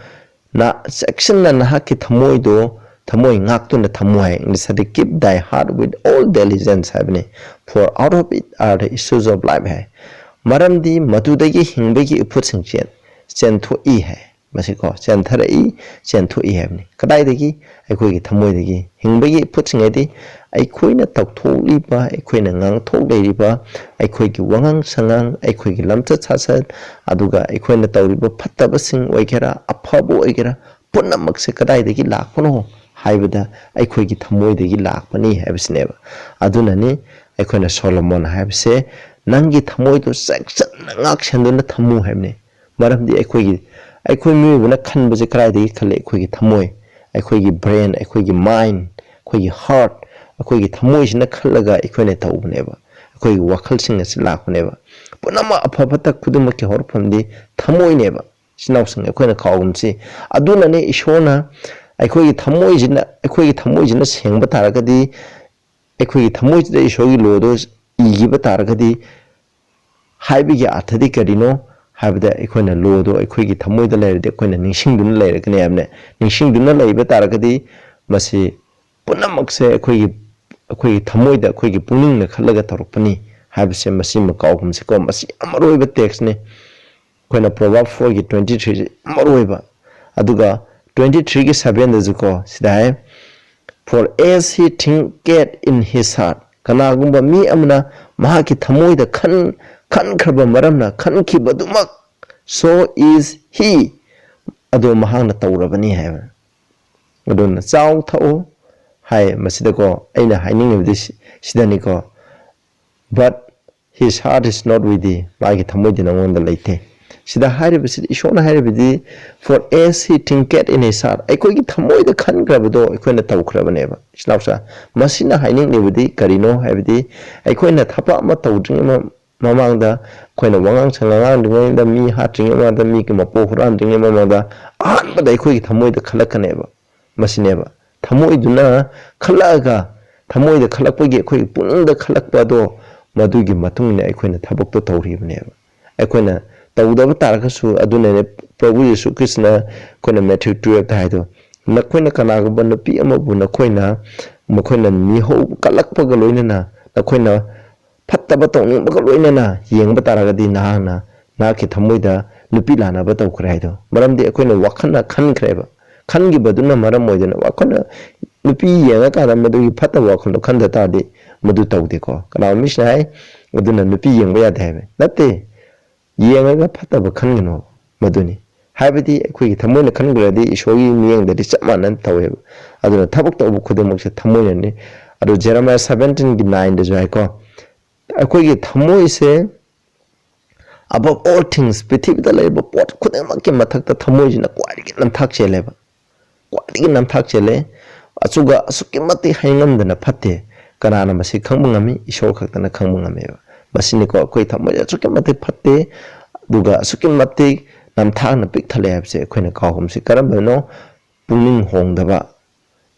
ꯅ-, ꯆꯦꯛꯁꯤꯟꯅ ꯅꯍꯥꯛꯀꯤ ꯊꯃꯣꯏꯗꯣ, ꯊꯃꯣꯏ ꯉꯥꯛꯇꯨꯅ ꯊꯝꯃꯨ" ꯍꯥꯏ꯫ English the, "Keep thy heart with all diligence" ꯍꯥꯏꯕꯅꯤ, "for out of it are the issues of life" ꯍꯥꯏ꯫ ꯃꯔꯝꯗꯤ ꯃꯗꯨꯗꯒꯤ ꯍꯤꯡꯕꯒꯤ ꯏꯐꯨꯠꯁꯤꯡ ꯆꯦꯟ-, ꯆꯦꯟꯊꯣꯛꯏ ꯍꯥꯏ꯫ ꯃꯁꯤꯀꯣ, ꯆꯦꯟꯊꯔꯛꯏ, ꯆꯦꯟꯊꯣꯛꯏ ꯍꯥꯏꯕꯅꯤ꯫ ꯀꯗꯥꯏꯗꯒꯤ? ꯑꯩꯈꯣꯏꯒꯤ ꯊꯃꯣꯏꯗꯒꯤ꯫ ꯍꯤꯡꯕꯒꯤ ꯏꯐꯨꯠꯁꯤꯡ ꯍꯥꯏꯗꯤ ꯑꯩꯈꯣꯏꯅ ꯇꯧꯊꯣꯛꯂꯤꯕ, ꯑꯩꯈꯣꯏꯅ ꯉꯥꯡꯊꯣꯛ ꯂꯩꯔꯤꯕ, ꯑꯩꯈꯣꯏꯒꯤ ꯋꯥꯉꯥꯡ ꯁꯉꯥꯡ, ꯑꯩꯈꯣꯏꯒꯤ ꯂꯝꯆꯠ ꯁꯥꯖꯠ, ꯑꯗꯨꯒ ꯑꯩꯈꯣꯏꯅ ꯇꯧꯔꯤꯕ ꯐꯠꯇꯕꯁꯤꯡ ꯑꯣꯏꯒꯦꯔꯥ, ꯑꯐꯕ ꯑꯣꯏꯒꯦꯔꯥ, ꯄꯨꯝꯅꯃꯛꯁꯦ ꯀꯗꯥꯏꯗꯒꯤ ꯂꯥꯛꯄꯅꯣ ꯍꯥꯏꯕꯗ ꯑꯩꯈꯣꯏꯒꯤ ꯊꯃꯣꯏꯗꯒꯤ ꯂꯥꯛꯄꯅꯤ ꯍꯥꯏꯕꯁꯤꯅꯦꯕ꯫ ꯑꯗꯨꯅꯅꯤ ꯑꯩꯈꯣꯏꯅ ꯁꯣꯂꯣꯃꯣꯟ ꯍꯥꯏꯕꯁꯦ, "ꯅꯪꯒꯤ ꯊꯃꯣꯏꯗꯣ ꯆꯦꯛꯁꯤꯟꯅ ꯉꯥꯛ ꯁꯦꯟꯗꯨꯅ ꯊꯝꯃꯨ" ꯍꯥꯏꯕꯅꯤ꯫ ꯃꯔꯝꯗꯤ ꯑꯩꯈꯣꯏꯒꯤ, ꯑꯩꯈꯣꯏ ꯃꯤꯑꯣꯏꯕꯅ ꯈꯟꯕꯁꯦ ꯀꯗꯥꯏꯗꯒꯤ ꯈꯜꯂꯤ? ꯑꯩꯈꯣꯏꯒꯤ ꯊꯃꯣꯏ, ꯑꯩꯈꯣꯏꯒꯤ brain, ꯑꯩꯈꯣꯏꯒꯤ mind, ꯑꯩꯈꯣꯏꯒꯤ heart, ꯑꯩꯈꯣꯏꯒꯤ ꯊꯃꯣꯏꯁꯤꯅ ꯈꯜꯂꯒ ꯑꯩꯈꯣꯏꯅ ꯇꯧꯕꯅꯦꯕ꯫ ꯑꯩꯈꯣꯏꯒꯤ ꯋꯥꯈꯜꯁꯤꯡ ꯑꯁꯤ ꯂꯥꯛꯄꯅꯦꯕ꯫ ꯄꯨꯝꯅꯃꯛ ꯑꯐ ꯐꯠꯇ ꯈꯨꯗꯤꯡꯃꯛꯀꯤ ꯍꯧꯔꯛꯐꯝꯗꯤ ꯊꯃꯣꯏꯅꯦꯕ꯫ ꯏꯆꯤꯟ ꯏꯅꯥꯎꯁꯤꯡ, ꯑꯩꯈꯣꯏꯅ ꯀꯥꯎꯒꯨꯝꯁꯤ꯫ ꯑꯗꯨꯅꯅꯦ ꯏꯁꯣꯔꯅ ꯑꯩꯈꯣꯏꯒꯤ ꯊꯃꯣꯏꯁꯤꯅ, ꯑꯩꯈꯣꯏꯒꯤ ꯊꯃꯣꯏꯁꯤꯅ ꯁꯦꯡꯕ ꯇꯥꯔꯒꯗꯤ, ꯑꯩꯈꯣꯏꯒꯤ ꯊꯃꯣꯏꯁꯤꯗ ꯏꯁꯣꯔꯒꯤ ꯂꯣꯗꯣ ꯏꯈꯤꯕ ꯇꯥꯔꯒꯗꯤ, ꯍꯥꯏꯕꯒꯤ ꯑꯥꯔꯊꯗꯤ ꯀꯔꯤꯅꯣ ꯍꯥꯏꯕꯗ, ꯑꯩꯈꯣꯏꯅ ꯂꯣꯗꯣ ꯑꯩꯈꯣꯏꯒꯤ ꯊꯃꯣꯏꯗ ꯂꯩꯔꯗꯤ ꯑꯩꯈꯣꯏꯅ ꯅꯤꯡꯁꯤꯡꯗꯨꯅ ꯂꯩꯔꯛꯀꯅꯤ ꯍꯥꯏꯕꯅꯦ꯫ ꯅꯤꯡꯁꯤꯡꯗꯨꯅ ꯂꯩꯕ ꯇꯥꯔꯒꯗꯤ ꯃꯁꯤ ꯄꯨꯝꯅꯃꯛꯁꯦ ꯑꯩꯈꯣꯏꯒꯤ, ꯑꯩꯈꯣꯏꯒꯤ ꯊꯃꯣꯏꯗ, ꯑꯩꯈꯣꯏꯒꯤ ꯄꯨꯛꯅꯤꯡꯅ ꯈꯜꯂꯒ ꯇꯧꯔꯛꯄꯅꯤ ꯍꯥꯏꯕꯁꯦ ꯃꯁꯤꯃ ꯀꯥꯎꯒꯨꯝꯁꯤꯀꯣ꯫ ꯃꯁꯤ ꯌꯥꯝ ꯃꯔꯨꯑꯣꯏꯕ ꯇꯦꯛꯁꯅꯤ꯫ ꯑꯩꯈꯣꯏꯅ Proverb four ꯒꯤ twenty three ꯁꯤ ꯌꯥꯝ ꯃꯔꯨꯑꯣꯏꯕ꯫ ꯑꯗꯨꯒ twenty three ꯒꯤ seven ꯗꯁꯨꯀꯣ, ꯁꯤꯗ ꯍꯥꯏ, "For as he thinketh in his heart", ꯀꯅꯥꯒꯨꯝꯕ ꯃꯤ ꯑꯃꯅ ꯃꯍꯥꯛꯀꯤ ꯊꯃꯣꯏꯗ ꯈꯟ-, ꯈꯟꯈ꯭ꯔꯕ ꯃꯔꯝꯅ, ꯈꯟꯈꯤꯕꯗꯨꯃꯛ, "so is he", ꯑꯗꯣ ꯃꯍꯥꯛꯅ ꯇꯧꯔꯕꯅꯤ ꯍꯥꯏꯕ꯫ ꯑꯗꯨꯅ ꯆꯥꯎ ꯊꯛꯎ ꯍꯥꯏ꯫ ꯃꯁꯤꯗꯀꯣ ꯑꯩꯅ ꯍꯥꯏꯅꯤꯡꯉꯤꯕꯗꯤ ꯁꯤ- ꯁꯤꯗꯅꯤꯀꯣ, "But his heart is not with thee", ꯃꯥꯒꯤ ꯊꯃꯣꯏꯗꯤ ꯅꯉꯣꯟꯗ ꯂꯩꯇꯦ꯫ ꯁꯤꯗ ꯍꯥꯏꯔꯤꯕꯁꯤꯗꯤ, ꯏꯁꯣꯔꯅ ꯍꯥꯏꯔꯤꯕꯗꯤ, "For as he thinketh in his heart", ꯑꯩꯈꯣꯏꯒꯤ ꯊꯃꯣꯏꯗ ꯈꯟꯈ꯭ꯔꯕꯗꯣ ꯑꯩꯈꯣꯏꯅ ꯇꯧꯈ꯭ꯔꯕꯅꯦꯕ꯫ ꯏꯆꯤꯟ ꯏꯅꯥꯎꯁꯥ, ꯃꯁꯤꯅ ꯍꯥꯏꯅꯤꯡꯂꯤꯕꯗꯤ ꯀꯔꯤꯅꯣ ꯍꯥꯏꯕꯗꯤ, ꯑꯩꯈꯣꯏꯅ ꯊꯕꯛ ꯑꯃ ꯇꯧꯗ꯭ꯔꯤꯉꯩ ꯃ- ꯃꯃꯥꯡꯗ, ꯑꯩꯈꯣꯏꯅ ꯋꯥꯉꯥꯡ ꯁꯉꯥꯡ ꯉꯥꯡꯗ꯭ꯔꯤꯉꯩꯗ, ꯃꯤ ꯍꯥꯠꯇ꯭ꯔꯤꯉꯩ ꯃꯃꯥꯡꯗ, ꯃꯤꯒꯤ ꯃꯄꯣ ꯍꯨꯔꯥꯟꯗ꯭ꯔꯤꯉꯩ ꯃꯃꯥꯡꯗ, ꯑꯍꯥꯟꯕꯗ ꯑꯩꯈꯣꯏꯒꯤ ꯊꯃꯣꯏꯗ ꯈꯜꯂꯛꯀꯅꯦꯕ꯫ ꯃꯁꯤꯅꯦꯕ ꯊꯃꯣꯏꯗꯨꯅ ꯈꯜꯂꯛꯑꯒ, ꯊꯃꯣꯏꯗ ꯈꯜꯂꯛꯄꯒꯤ ꯑꯩꯈꯣꯏꯒꯤ ꯄꯨꯛꯅꯤꯡꯗ ꯈꯜꯂꯛꯄ ꯑꯗꯣ, ꯃꯗꯨꯒꯤ ꯃꯇꯨꯡ ꯏꯟꯅ ꯑꯩꯈꯣꯏꯅ ꯊꯕꯛꯇꯣ ꯇꯧꯔꯤꯕꯅꯦꯕ꯫ ꯑꯩꯈꯣꯏꯅ ꯇꯧꯗꯕ ꯇꯥꯔꯒꯁꯨ, ꯑꯗꯨꯅꯅꯦ ꯄ꯭ꯔꯚꯨ ꯌꯦꯁꯨ ꯈ꯭ꯔꯤꯁꯅ ꯑꯩꯈꯣꯏꯅ ꯃꯦꯊ꯭ꯌꯨ ꯇꯨꯌꯦꯜꯞꯇ ꯍꯥꯏꯗꯣ, "ꯅꯈꯣꯏꯅ ꯀꯅꯥꯒꯨꯝꯕ ꯅꯨꯄꯤ ꯑꯃꯕꯨ ꯅꯈꯣꯏꯅ, ꯃꯈꯣꯏꯅ ꯃꯤꯍꯧ ꯀꯠꯂꯛꯄꯒ ꯂꯣꯏꯅꯅ ꯅꯈꯣꯏꯅ ꯐꯠꯇꯕ ꯇꯧꯅꯤꯡꯕꯒ ꯂꯣꯏꯅꯅ ꯌꯦꯡꯕ ꯇꯥꯔꯒꯗꯤ, ꯅꯍꯥꯛꯅ ꯅꯍꯥꯛꯀꯤ ꯊꯃꯣꯏꯗ ꯅꯨꯄꯤ ꯂꯥꯟꯅꯕ ꯇꯧꯈ꯭ꯔꯦ" ꯍꯥꯏꯗꯣ꯫ ꯃꯔꯝꯗꯤ ꯑꯩꯈꯣꯏꯅ ꯋꯥꯈꯜꯅ ꯈꯟꯈ꯭ꯔꯦꯕ꯫ ꯈꯟꯈꯤꯕꯗꯨꯅ ꯃꯔꯝ ꯑꯣꯏꯗꯅ ꯋꯥꯈꯜꯅ, ꯅꯨꯄꯤ ꯌꯦꯡꯉꯀꯥꯟꯗ ꯃꯗꯨꯒꯤ ꯐꯠꯇꯕ ꯋꯥꯈꯜꯗꯣ ꯈꯟꯗ ꯇꯥꯔꯗꯤ, ꯃꯗꯨ ꯇꯧꯗꯦꯀꯣ꯫ ꯀꯅꯥꯒꯨꯝꯕ ꯃꯤꯁꯤꯅ ꯍꯥꯏ, "ꯑꯗꯨꯅ ꯅꯨꯄꯤ ꯌꯦꯡꯕ ꯌꯥꯗꯦ" ꯍꯥꯏꯕ ꯅꯠꯇꯦ꯫ ꯌꯦꯡꯉꯒ ꯐꯠꯇꯕ ꯈꯟꯒꯅꯣ, ꯃꯗꯨꯅꯤ꯫ ꯍꯥꯏꯕꯗꯤ ꯑꯩꯈꯣꯏꯒꯤ ꯊꯃꯣꯏꯅ ꯈꯟꯈ꯭ꯔꯗꯤ ꯏꯁꯣꯔꯒꯤ ꯃꯤꯠꯌꯦꯡꯗꯗꯤ ꯆꯞ ꯃꯥꯟꯅꯅ ꯇꯧꯋꯦꯕ꯫ ꯑꯗꯨꯅ ꯊꯕꯛ ꯇꯧꯕ ꯈꯨꯗꯤꯡꯃꯛꯁꯦ ꯊꯃꯣꯏꯅꯅꯤ꯫ ꯑꯗꯨ ꯖꯦꯔꯦꯃꯥꯌꯥ ꯁꯕꯦꯟꯇꯤꯟꯒꯤ ꯅꯥꯏꯟꯗꯁꯨ ꯍꯥꯏꯀꯣ, ꯑꯩꯈꯣꯏꯒꯤ ꯊꯃꯣꯏꯁꯦ, "Above all things", ꯄ꯭ꯔꯤꯊꯤꯕꯤꯗ ꯂꯩꯔꯤꯕ ꯄꯣꯠ ꯈꯨꯗꯤꯡꯃꯛꯀꯤ ꯃꯊꯛꯇ ꯊꯃꯣꯏꯁꯤꯅ ꯈ꯭ꯋꯥꯏꯗꯒꯤ ꯅꯝꯊꯥꯛ ꯆꯦꯜꯂꯦꯕ꯫ ꯈ꯭ꯋꯥꯏꯗꯒꯤ ꯅꯝꯊꯥꯛ ꯆꯦꯜꯂꯦ꯫ ꯑꯗꯨꯒ ꯑꯁꯨꯛꯀꯤ ꯃꯇꯤꯛ ꯍꯥꯏꯉꯝꯗꯅ ꯐꯠꯇꯦ꯫ ꯀꯅꯥꯅ ꯃꯁꯤ ꯈꯪꯕ ꯉꯝꯃꯤ? ꯏꯁꯣꯔ ꯈꯛꯇꯅ ꯈꯪꯕ ꯉꯝꯃꯦꯕ꯫ ꯃꯁꯤꯅꯤꯀꯣ ꯑꯩꯈꯣꯏ ꯊꯃꯣꯏꯁꯦ ꯑꯁꯨꯛꯀꯤ ꯃꯇꯤꯛ ꯐꯠꯇꯦ, ꯑꯗꯨꯒ ꯑꯁꯨꯛꯀꯤ ꯃꯇꯤꯛ ꯅꯝꯊꯥꯛꯅ ꯄꯤꯛ ꯊꯜꯂꯦ ꯍꯥꯏꯕꯁꯦ ꯑꯩꯈꯣꯏꯅ ꯀꯥꯎꯒꯨꯝꯁꯤ꯫ ꯀꯔꯝꯕꯅꯣ? ꯄꯨꯛꯅꯤꯡ ꯍꯣꯡꯗꯕ,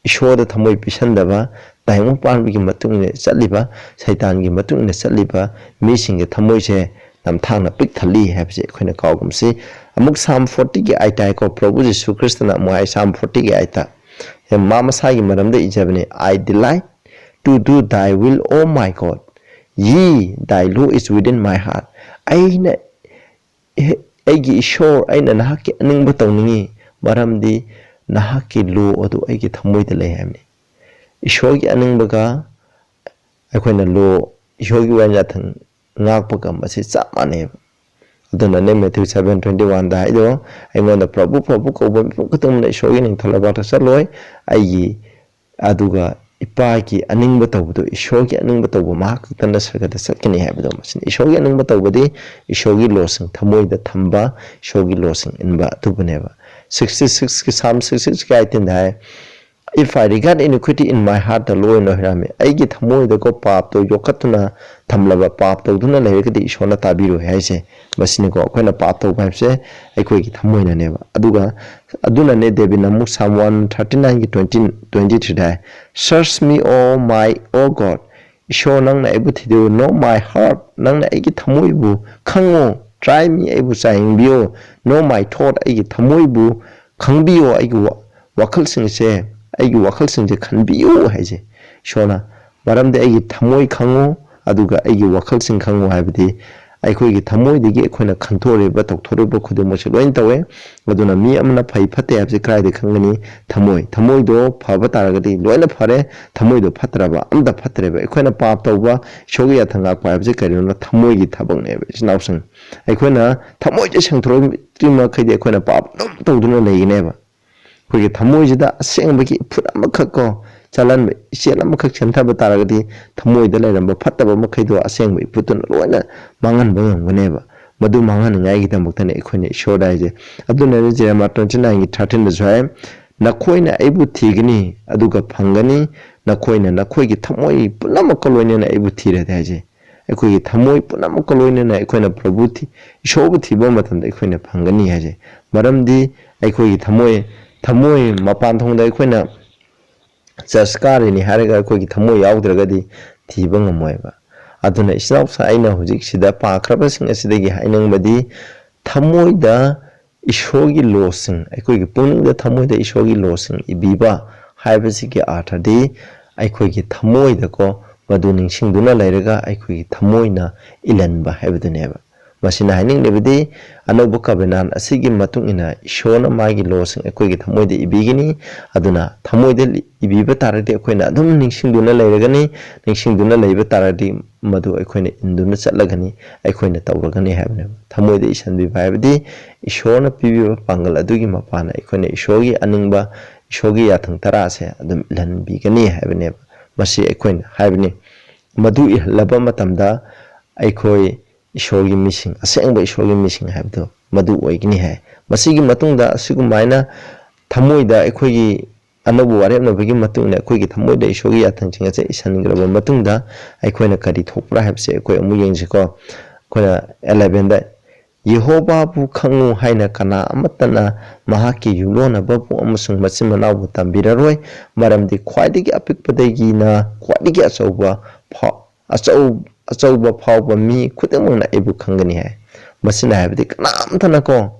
ꯏꯁꯣꯔꯗ ꯊꯃꯣꯏ ꯄꯤꯁꯟꯗꯕ, ꯇꯥꯏꯕꯪ ꯄꯥꯟꯕꯒꯤ ꯃꯇꯨꯡ ꯏꯟꯅ ꯆꯠꯂꯤꯕ, ꯁꯩꯇꯥꯟꯒꯤ ꯃꯇꯨꯡ ꯏꯟꯅ ꯆꯠꯂꯤꯕ ꯃꯤꯁꯤꯡꯒꯤ ꯊꯃꯣꯏꯁꯦ ꯅꯝꯊꯥꯛꯅ ꯄꯤꯛ ꯊꯜꯂꯤ ꯍꯥꯏꯕꯁꯦ ꯑꯩꯈꯣꯏꯅ ꯀꯥꯎꯒꯨꯝꯁꯤ꯫ ꯑꯃꯨꯛ ꯁꯥꯝ ꯐꯣꯔꯇꯤꯒꯤ ꯑꯥꯏꯠ ꯇꯥꯏꯀꯣ, ꯄ꯭ꯔꯚꯨ ꯖꯤꯁꯨ ꯈ꯭ꯔꯤꯁꯇꯅ ꯑꯃꯨꯛ ꯍꯥꯏ, ꯁꯥꯝ ꯐꯣꯔꯇꯤꯒꯤ ꯑꯥꯏꯠꯇ, ꯃꯥ ꯃꯁꯥꯒꯤ ꯃꯔꯝꯗ ꯏꯖꯕꯅꯤ, "I delight to do thy will, O my God, ye, thy law is within my heart", ꯑꯩꯅ ꯑꯦ, ꯑꯩꯒꯤ ꯏꯁꯣꯔ, ꯑꯩꯅ ꯅꯍꯥꯛꯀꯤ ꯑꯅꯤꯡꯕ ꯇꯧꯅꯤꯡꯏ, ꯃꯔꯝꯗꯤ ꯅꯍꯥꯛꯀꯤ ꯂꯣ ꯑꯗꯨ ꯑꯩꯒꯤ ꯊꯃꯣꯏꯗ ꯂꯩ ꯍꯥꯏꯕꯅꯤ꯫ ꯏꯁꯣꯔꯒꯤ ꯑꯅꯤꯡꯕꯒ ꯑꯩꯈꯣꯏꯅ ꯂꯣ, ꯏꯁꯣꯔꯒꯤ ꯋꯥꯌꯦꯜ ꯌꯥꯊꯪ ꯉꯥꯛꯄꯒ ꯃꯁꯤ ꯆꯞ ꯃꯥꯟꯅꯩꯕ꯫ ꯑꯗꯨꯅꯅꯦ Matthew seven twenty one ꯗ ꯍꯥꯏꯗꯣ, "ꯑꯩꯉꯣꯟꯗ ꯄ꯭ꯔꯚꯨ, ꯄ꯭ꯔꯚꯨ ꯀꯧꯕ ꯃꯤꯄꯨꯝ ꯈꯨꯗꯤꯡꯃꯛꯅ ꯏꯁꯣꯔꯒꯤ ꯅꯤꯡꯊꯧ ꯂꯩꯕꯥꯛꯇ ꯆꯠꯂꯣꯏ, ꯑꯩꯒꯤ ꯑꯗꯨꯒ ꯏꯄꯥꯒꯤ ꯑꯅꯤꯡꯕ ꯇꯧꯕꯗꯣ, ꯏꯁꯣꯔꯒꯤ ꯑꯅꯤꯡꯕ ꯇꯧꯕ ꯃꯍꯥꯛ ꯈꯛꯇꯅ ꯁꯔꯒꯗ ꯆꯠꯀꯅꯤ" ꯍꯥꯏꯕꯗꯣ ꯃꯁꯤꯅꯤ꯫ ꯏꯁꯣꯔꯒꯤ ꯑꯅꯤꯡꯕ ꯇꯧꯕꯗꯤ ꯏꯁꯣꯔꯒꯤ ꯂꯣꯁꯤꯡ ꯊꯃꯣꯏꯗ ꯊꯝꯕ, ꯏꯁꯣꯔꯒꯤ ꯂꯣꯁꯤꯡ ꯏꯟꯕ ꯑꯗꯨꯕꯨꯅꯦꯕ꯫ Sixty six ꯀꯤ, Psalm sixty six ꯀꯤ eighteen the high, "If I regard iniquity in my heart, the Lord will not hear me." ꯑꯩꯒꯤ ꯊꯃꯣꯏꯗꯀꯣ ꯄꯥꯞꯇꯣ ꯌꯣꯛꯈꯠꯇꯨꯅ ꯊꯝꯂꯕ, ꯄꯥꯞ ꯇꯧꯗꯨꯅ ꯂꯩꯔꯒꯗꯤ ꯏꯁꯣꯔꯅ ꯇꯥꯕꯤꯔꯣꯏ ꯍꯥꯏꯁꯦ ꯃꯁꯤꯅꯤꯀꯣ꯫ ꯑꯩꯈꯣꯏꯅ ꯄꯥꯞ ꯇꯧꯕ ꯍꯥꯏꯕꯁꯦ ꯑꯩꯈꯣꯏꯒꯤ ꯊꯃꯣꯏꯅꯅꯦꯕ꯫ ꯑꯗꯨꯒ ꯑꯗꯨꯅꯅꯦ ꯗꯦꯕꯤꯗꯅ ꯑꯃꯨꯛ Psalm one thirty nine ꯒꯤ twenty, twenty three the high, "Search me, O my, O God, ꯏꯁꯣꯔ, ꯅꯪꯅ ꯑꯩꯕꯨ ꯊꯤꯗꯣꯛꯎ, know my heart, ꯅꯪꯅ ꯑꯩꯒꯤ ꯊꯃꯣꯏꯕꯨ ꯈꯪꯉꯨ, try me, ꯑꯩꯕꯨ ꯆꯥꯌꯦꯡꯕꯤꯌꯨ, know my thought, ꯑꯩꯒꯤ ꯊꯃꯣꯏꯕꯨ ꯈꯪꯕꯤꯌꯨ, ꯑꯩꯒꯤ ꯋꯥ-, ꯋꯥꯈꯜꯁꯤꯡꯁꯦ, ꯑꯩꯒꯤ ꯋꯥꯈꯜꯁꯤꯡꯁꯦ ꯈꯟꯕꯤꯌꯨ" ꯍꯥꯏꯁꯦ ꯏꯁꯣꯔꯅ꯫ ꯃꯔꯝꯗꯤ "ꯑꯩꯒꯤ ꯊꯃꯣꯏ ꯈꯪꯉꯨ, ꯑꯗꯨꯒ ꯑꯩꯒꯤ ꯋꯥꯈꯜꯁꯤꯡ ꯈꯪꯉꯨ" ꯍꯥꯏꯕꯗꯤ ꯑꯩꯈꯣꯏꯒꯤ ꯊꯃꯣꯏꯗꯒꯤ ꯑꯩꯈꯣꯏꯅ ꯈꯟꯊꯣꯔꯛꯏꯕ, ꯇꯧꯊꯣꯔꯛꯏꯕ ꯈꯨꯗꯤꯡꯃꯛꯁꯦ ꯂꯣꯏꯅ ꯇꯧꯋꯦ꯫ ꯑꯗꯨꯅ ꯃꯤ ꯑꯃꯅ ꯐꯩ ꯐꯠꯇꯦ ꯍꯥꯏꯕꯁꯦ ꯀꯗꯥꯏꯗ ꯈꯪꯒꯅꯤ? ꯊꯃꯣꯏ꯫ ꯊꯃꯣꯏꯗꯣ ꯐꯕ ꯇꯥꯔꯒꯗꯤ ꯂꯣꯏꯅ ꯐꯔꯦ, ꯊꯃꯣꯏꯗꯣ ꯐꯠꯇ꯭ꯔꯕ ꯑꯝꯇ ꯐꯠꯇ꯭ꯔꯦꯕ꯫ ꯑꯩꯈꯣꯏꯅ ꯄꯥꯞ ꯇꯧꯕ, ꯏꯁꯣꯔꯒꯤ ꯌꯥꯊꯪ ꯉꯥꯛꯄ ꯍꯥꯏꯕꯁꯦ ꯀꯔꯤꯅꯣ? ꯊꯃꯣꯏꯒꯤ ꯊꯕꯛꯅꯦꯕ, ꯏꯆꯤꯟ ꯏꯅꯥꯎꯁꯤꯡ꯫ ꯑꯩꯈꯣꯏꯅ ꯊꯃꯣꯏꯁꯦ ꯁꯦꯡꯊꯣꯛꯇ꯭ꯔꯤ ꯃꯈꯩꯗꯤ ꯑꯩꯈꯣꯏꯅ ꯄꯥꯞ ꯑꯗꯨꯝ ꯇꯧꯗꯨꯅ ꯂꯩꯒꯅꯦꯕ꯫ ꯑꯩꯈꯣꯏꯒꯤ ꯊꯃꯣꯏꯁꯤꯗ ꯑꯁꯦꯡꯕꯒꯤ ꯏꯐꯨꯠ ꯑꯃꯈꯛ ꯀꯣ, ꯆꯂꯟꯕ ꯏꯆꯦꯜ ꯑꯃꯈꯛ ꯆꯦꯟꯊꯕ ꯇꯥꯔꯒꯗꯤ ꯊꯃꯣꯏꯗ ꯂꯩꯔꯝꯕ ꯐꯠꯇꯕ ꯃꯈꯩꯗꯣ ꯑꯁꯦꯡꯕ ꯏꯐꯨꯠꯇꯨꯅ ꯂꯣꯏꯅ ꯃꯥꯡꯍꯟꯕ ꯉꯝꯒꯅꯦꯕ꯫ ꯃꯗꯨ ꯃꯥꯡꯍꯟꯅꯤꯡꯉꯥꯏꯒꯤꯗꯃꯛꯇꯅꯦ ꯑꯩꯈꯣꯏꯅ ꯏꯁꯣꯔꯗ ꯍꯥꯏꯁꯦ꯫ ꯑꯗꯨꯅꯅꯦ ꯖꯦꯔꯦꯃꯤꯌꯥ twenty nine ꯒꯤ thirteen ꯗꯁꯨ ꯍꯥꯏ, "ꯅꯈꯣꯏꯅ ꯑꯩꯕꯨ ꯊꯤꯒꯅꯤ, ꯑꯗꯨꯒ ꯐꯪꯒꯅꯤ, ꯅꯈꯣꯏꯅ ꯅꯈꯣꯏꯒꯤ ꯊꯃꯣꯏ ꯄꯨꯝꯅꯃꯛꯀ ꯂꯣꯏꯅꯅ ꯑꯩꯕꯨ ꯊꯤꯔꯗꯤ" ꯍꯥꯏꯁꯦ꯫ ꯑꯩꯈꯣꯏꯒꯤ ꯊꯃꯣꯏ ꯄꯨꯝꯅꯃꯛꯀ ꯂꯣꯏꯅꯅ ꯑꯩꯈꯣꯏꯅ ꯄ꯭ꯔꯚꯨ ꯊꯤ-, ꯏꯁꯣꯔꯕꯨ ꯊꯤꯕ ꯃꯇꯝꯗ ꯑꯩꯈꯣꯏꯅ ꯐꯪꯒꯅꯤ ꯍꯥꯏꯁꯦ꯫ ꯃꯔꯝꯗꯤ ꯑꯩꯈꯣꯏꯒꯤ ꯊꯃꯣꯏ, ꯊꯃꯣꯏ ꯃꯄꯥꯟ ꯊꯣꯡꯗ ꯑꯩꯈꯣꯏꯅ ꯆꯔꯆ ꯀꯥꯔꯤꯅꯤ ꯍꯥꯏꯔꯒ ꯑꯩꯈꯣꯏꯒꯤ ꯊꯃꯣꯏ ꯌꯥꯎꯗ꯭ꯔꯒꯗꯤ ꯊꯤꯕ ꯉꯝꯃꯣꯏꯕ꯫ ꯑꯗꯨꯅ ꯏꯆꯤꯟ ꯏꯅꯥꯎꯁꯤꯡ, ꯑꯩꯅ ꯍꯧꯖꯤꯛ ꯁꯤꯗ ꯄꯥꯈ꯭ꯔꯕꯁꯤꯡ ꯑꯁꯤꯗꯒꯤ ꯍꯥꯏꯅꯤꯡꯕꯗꯤ, ꯊꯃꯣꯏꯗ ꯏꯁꯣꯔꯒꯤ ꯂꯣꯁꯤꯡ, ꯑꯩꯈꯣꯏꯒꯤ ꯄꯨꯛꯅꯤꯡꯗ, ꯊꯃꯣꯏꯗ ꯏꯁꯣꯔꯒꯤ ꯂꯣꯁꯤꯡ ꯏꯕꯤꯕ ꯍꯥꯏꯕꯁꯤꯒꯤ ꯑꯥꯔꯊꯗꯤ ꯑꯩꯈꯣꯏꯒꯤ ꯊꯃꯣꯏꯗꯀꯣ ꯃꯗꯨ ꯅꯤꯡꯁꯤꯡꯗꯨꯅ ꯂꯩꯔꯒ ꯑꯩꯈꯣꯏꯒꯤ ꯊꯃꯣꯏꯅ ꯏꯜꯍꯟꯕ ꯍꯥꯏꯕꯗꯨꯅꯦꯕ꯫ ꯃꯁꯤꯅ ꯍꯥꯏꯅꯤꯡꯂꯤꯕꯗꯤ ꯑꯅꯧꯕ covenant ꯑꯁꯤꯒꯤ ꯃꯇꯨꯡ ꯏꯟꯅ ꯏꯁꯣꯔꯅ ꯃꯥꯒꯤ lawꯁꯤꯡ ꯑꯩꯈꯣꯏꯒꯤ ꯊꯃꯣꯏꯗ ꯏꯕꯤꯒꯅꯤ꯫ ꯑꯗꯨꯅ ꯊꯃꯣꯏꯗ ꯏꯕꯤꯕ ꯇꯥꯔꯗꯤ ꯑꯩꯈꯣꯏꯅ ꯑꯗꯨꯝ ꯅꯤꯡꯁꯤꯡꯗꯨꯅ ꯂꯩꯔꯒꯅꯤ꯫ ꯅꯤꯡꯁꯤꯡꯗꯨꯅ ꯂꯩꯕ ꯇꯥꯔꯗꯤ ꯃꯗꯨ ꯑꯩꯈꯣꯏꯅ ꯏꯟꯗꯨꯅ ꯆꯠꯂꯒꯅꯤ, ꯑꯩꯈꯣꯏꯅ ꯇꯧꯔꯒꯅꯤ ꯍꯥꯏꯕꯅꯦꯕ꯫ ꯊꯃꯣꯏꯗ ꯏꯁꯤꯟꯕꯤꯕ ꯍꯥꯏꯕꯗꯤ ꯏꯁꯣꯔꯅ ꯄꯤꯕꯤꯕ ꯄꯥꯡꯒꯜ ꯑꯗꯨꯒꯤ ꯃꯄꯥꯟꯅ ꯑꯩꯈꯣꯏꯅ ꯏꯁꯣꯔꯒꯤ ꯑꯅꯤꯡꯕ, ꯏꯁꯣꯔꯒꯤ ꯌꯥꯊꯪ ꯇꯔꯥꯁꯦ ꯑꯗꯨꯝ ꯏꯜꯍꯟꯕꯤꯒꯅꯤ ꯍꯥꯏꯕꯅꯦꯕ꯫ ꯃꯁꯤ ꯑꯩꯈꯣꯏꯅ ꯍꯥꯏꯕꯅꯤ꯫ ꯃꯗꯨ ꯏꯜꯍꯜꯂꯕ ꯃꯇꯝꯗ ꯑꯩꯈꯣꯏ ꯏꯁꯣꯔꯒꯤ ꯃꯤꯁꯤꯡ, ꯑꯁꯦꯡꯕ ꯏꯁꯣꯔꯒꯤ ꯃꯤꯁꯤꯡ ꯍꯥꯏꯕꯗꯣ ꯃꯗꯨ ꯑꯣꯏꯒꯅꯤ ꯍꯥꯏ꯫ ꯃꯁꯤꯒꯤ ꯃꯇꯨꯡꯗ ꯑꯁꯤꯒꯨꯝꯕ ꯍꯥꯏꯅ ꯊꯃꯣꯏꯗ ꯑꯩꯈꯣꯏꯒꯤ ꯑꯅꯧꯕ ꯋꯥꯔꯦꯞꯅꯕꯒꯤ ꯃꯇꯨꯡ ꯏꯟꯅ ꯑꯩꯈꯣꯏꯒꯤ ꯊꯃꯣꯏꯗ ꯏꯁꯣꯔꯒꯤ ꯌꯥꯊꯪꯁꯤꯡ ꯑꯁꯦ ꯏꯁꯟꯈ꯭ꯔꯕ ꯃꯇꯨꯡꯗ ꯑꯩꯈꯣꯏꯅ ꯀꯔꯤ ꯊꯣꯛꯄ꯭ꯔꯥ ꯍꯥꯏꯕꯁꯦ ꯑꯩꯈꯣꯏ ꯑꯃꯨꯛ ꯌꯦꯡꯁꯤꯀꯣ꯫ ꯑꯩꯈꯣꯏꯅ elevenꯗ, "ꯌꯦꯍꯣꯕꯥꯕꯨ ꯈꯪꯉꯨ ꯍꯥꯏꯅ ꯀꯅꯥ ꯑꯃꯠꯇꯅ ꯃꯍꯥꯛꯀꯤ ꯌꯨꯝꯂꯣꯟꯅꯕꯕꯨ ꯑꯃꯁꯨꯡ ꯃꯆꯤꯟ ꯃꯅꯥꯎꯕꯨ ꯇꯝꯕꯤꯔꯔꯣꯏ, ꯃꯔꯝꯗꯤ ꯈ꯭ꯋꯥꯏꯗꯒꯤ ꯑꯄꯤꯛꯄꯗꯒꯤꯅ ꯈ꯭ꯋꯥꯏꯗꯒꯤ ꯑꯆꯧꯕ ꯐꯥꯎ ꯑꯆꯧ-, ꯑꯆꯧꯕ ꯐꯥꯎꯕ ꯃꯤ ꯈꯨꯗꯤꯡꯃꯛꯅ ꯑꯩꯕꯨ ꯈꯪꯒꯅꯤ" ꯍꯥꯏ꯫ ꯃꯁꯤꯅ ꯍꯥꯏꯕꯗꯤ ꯀꯅꯥꯝꯇꯅꯀꯣ,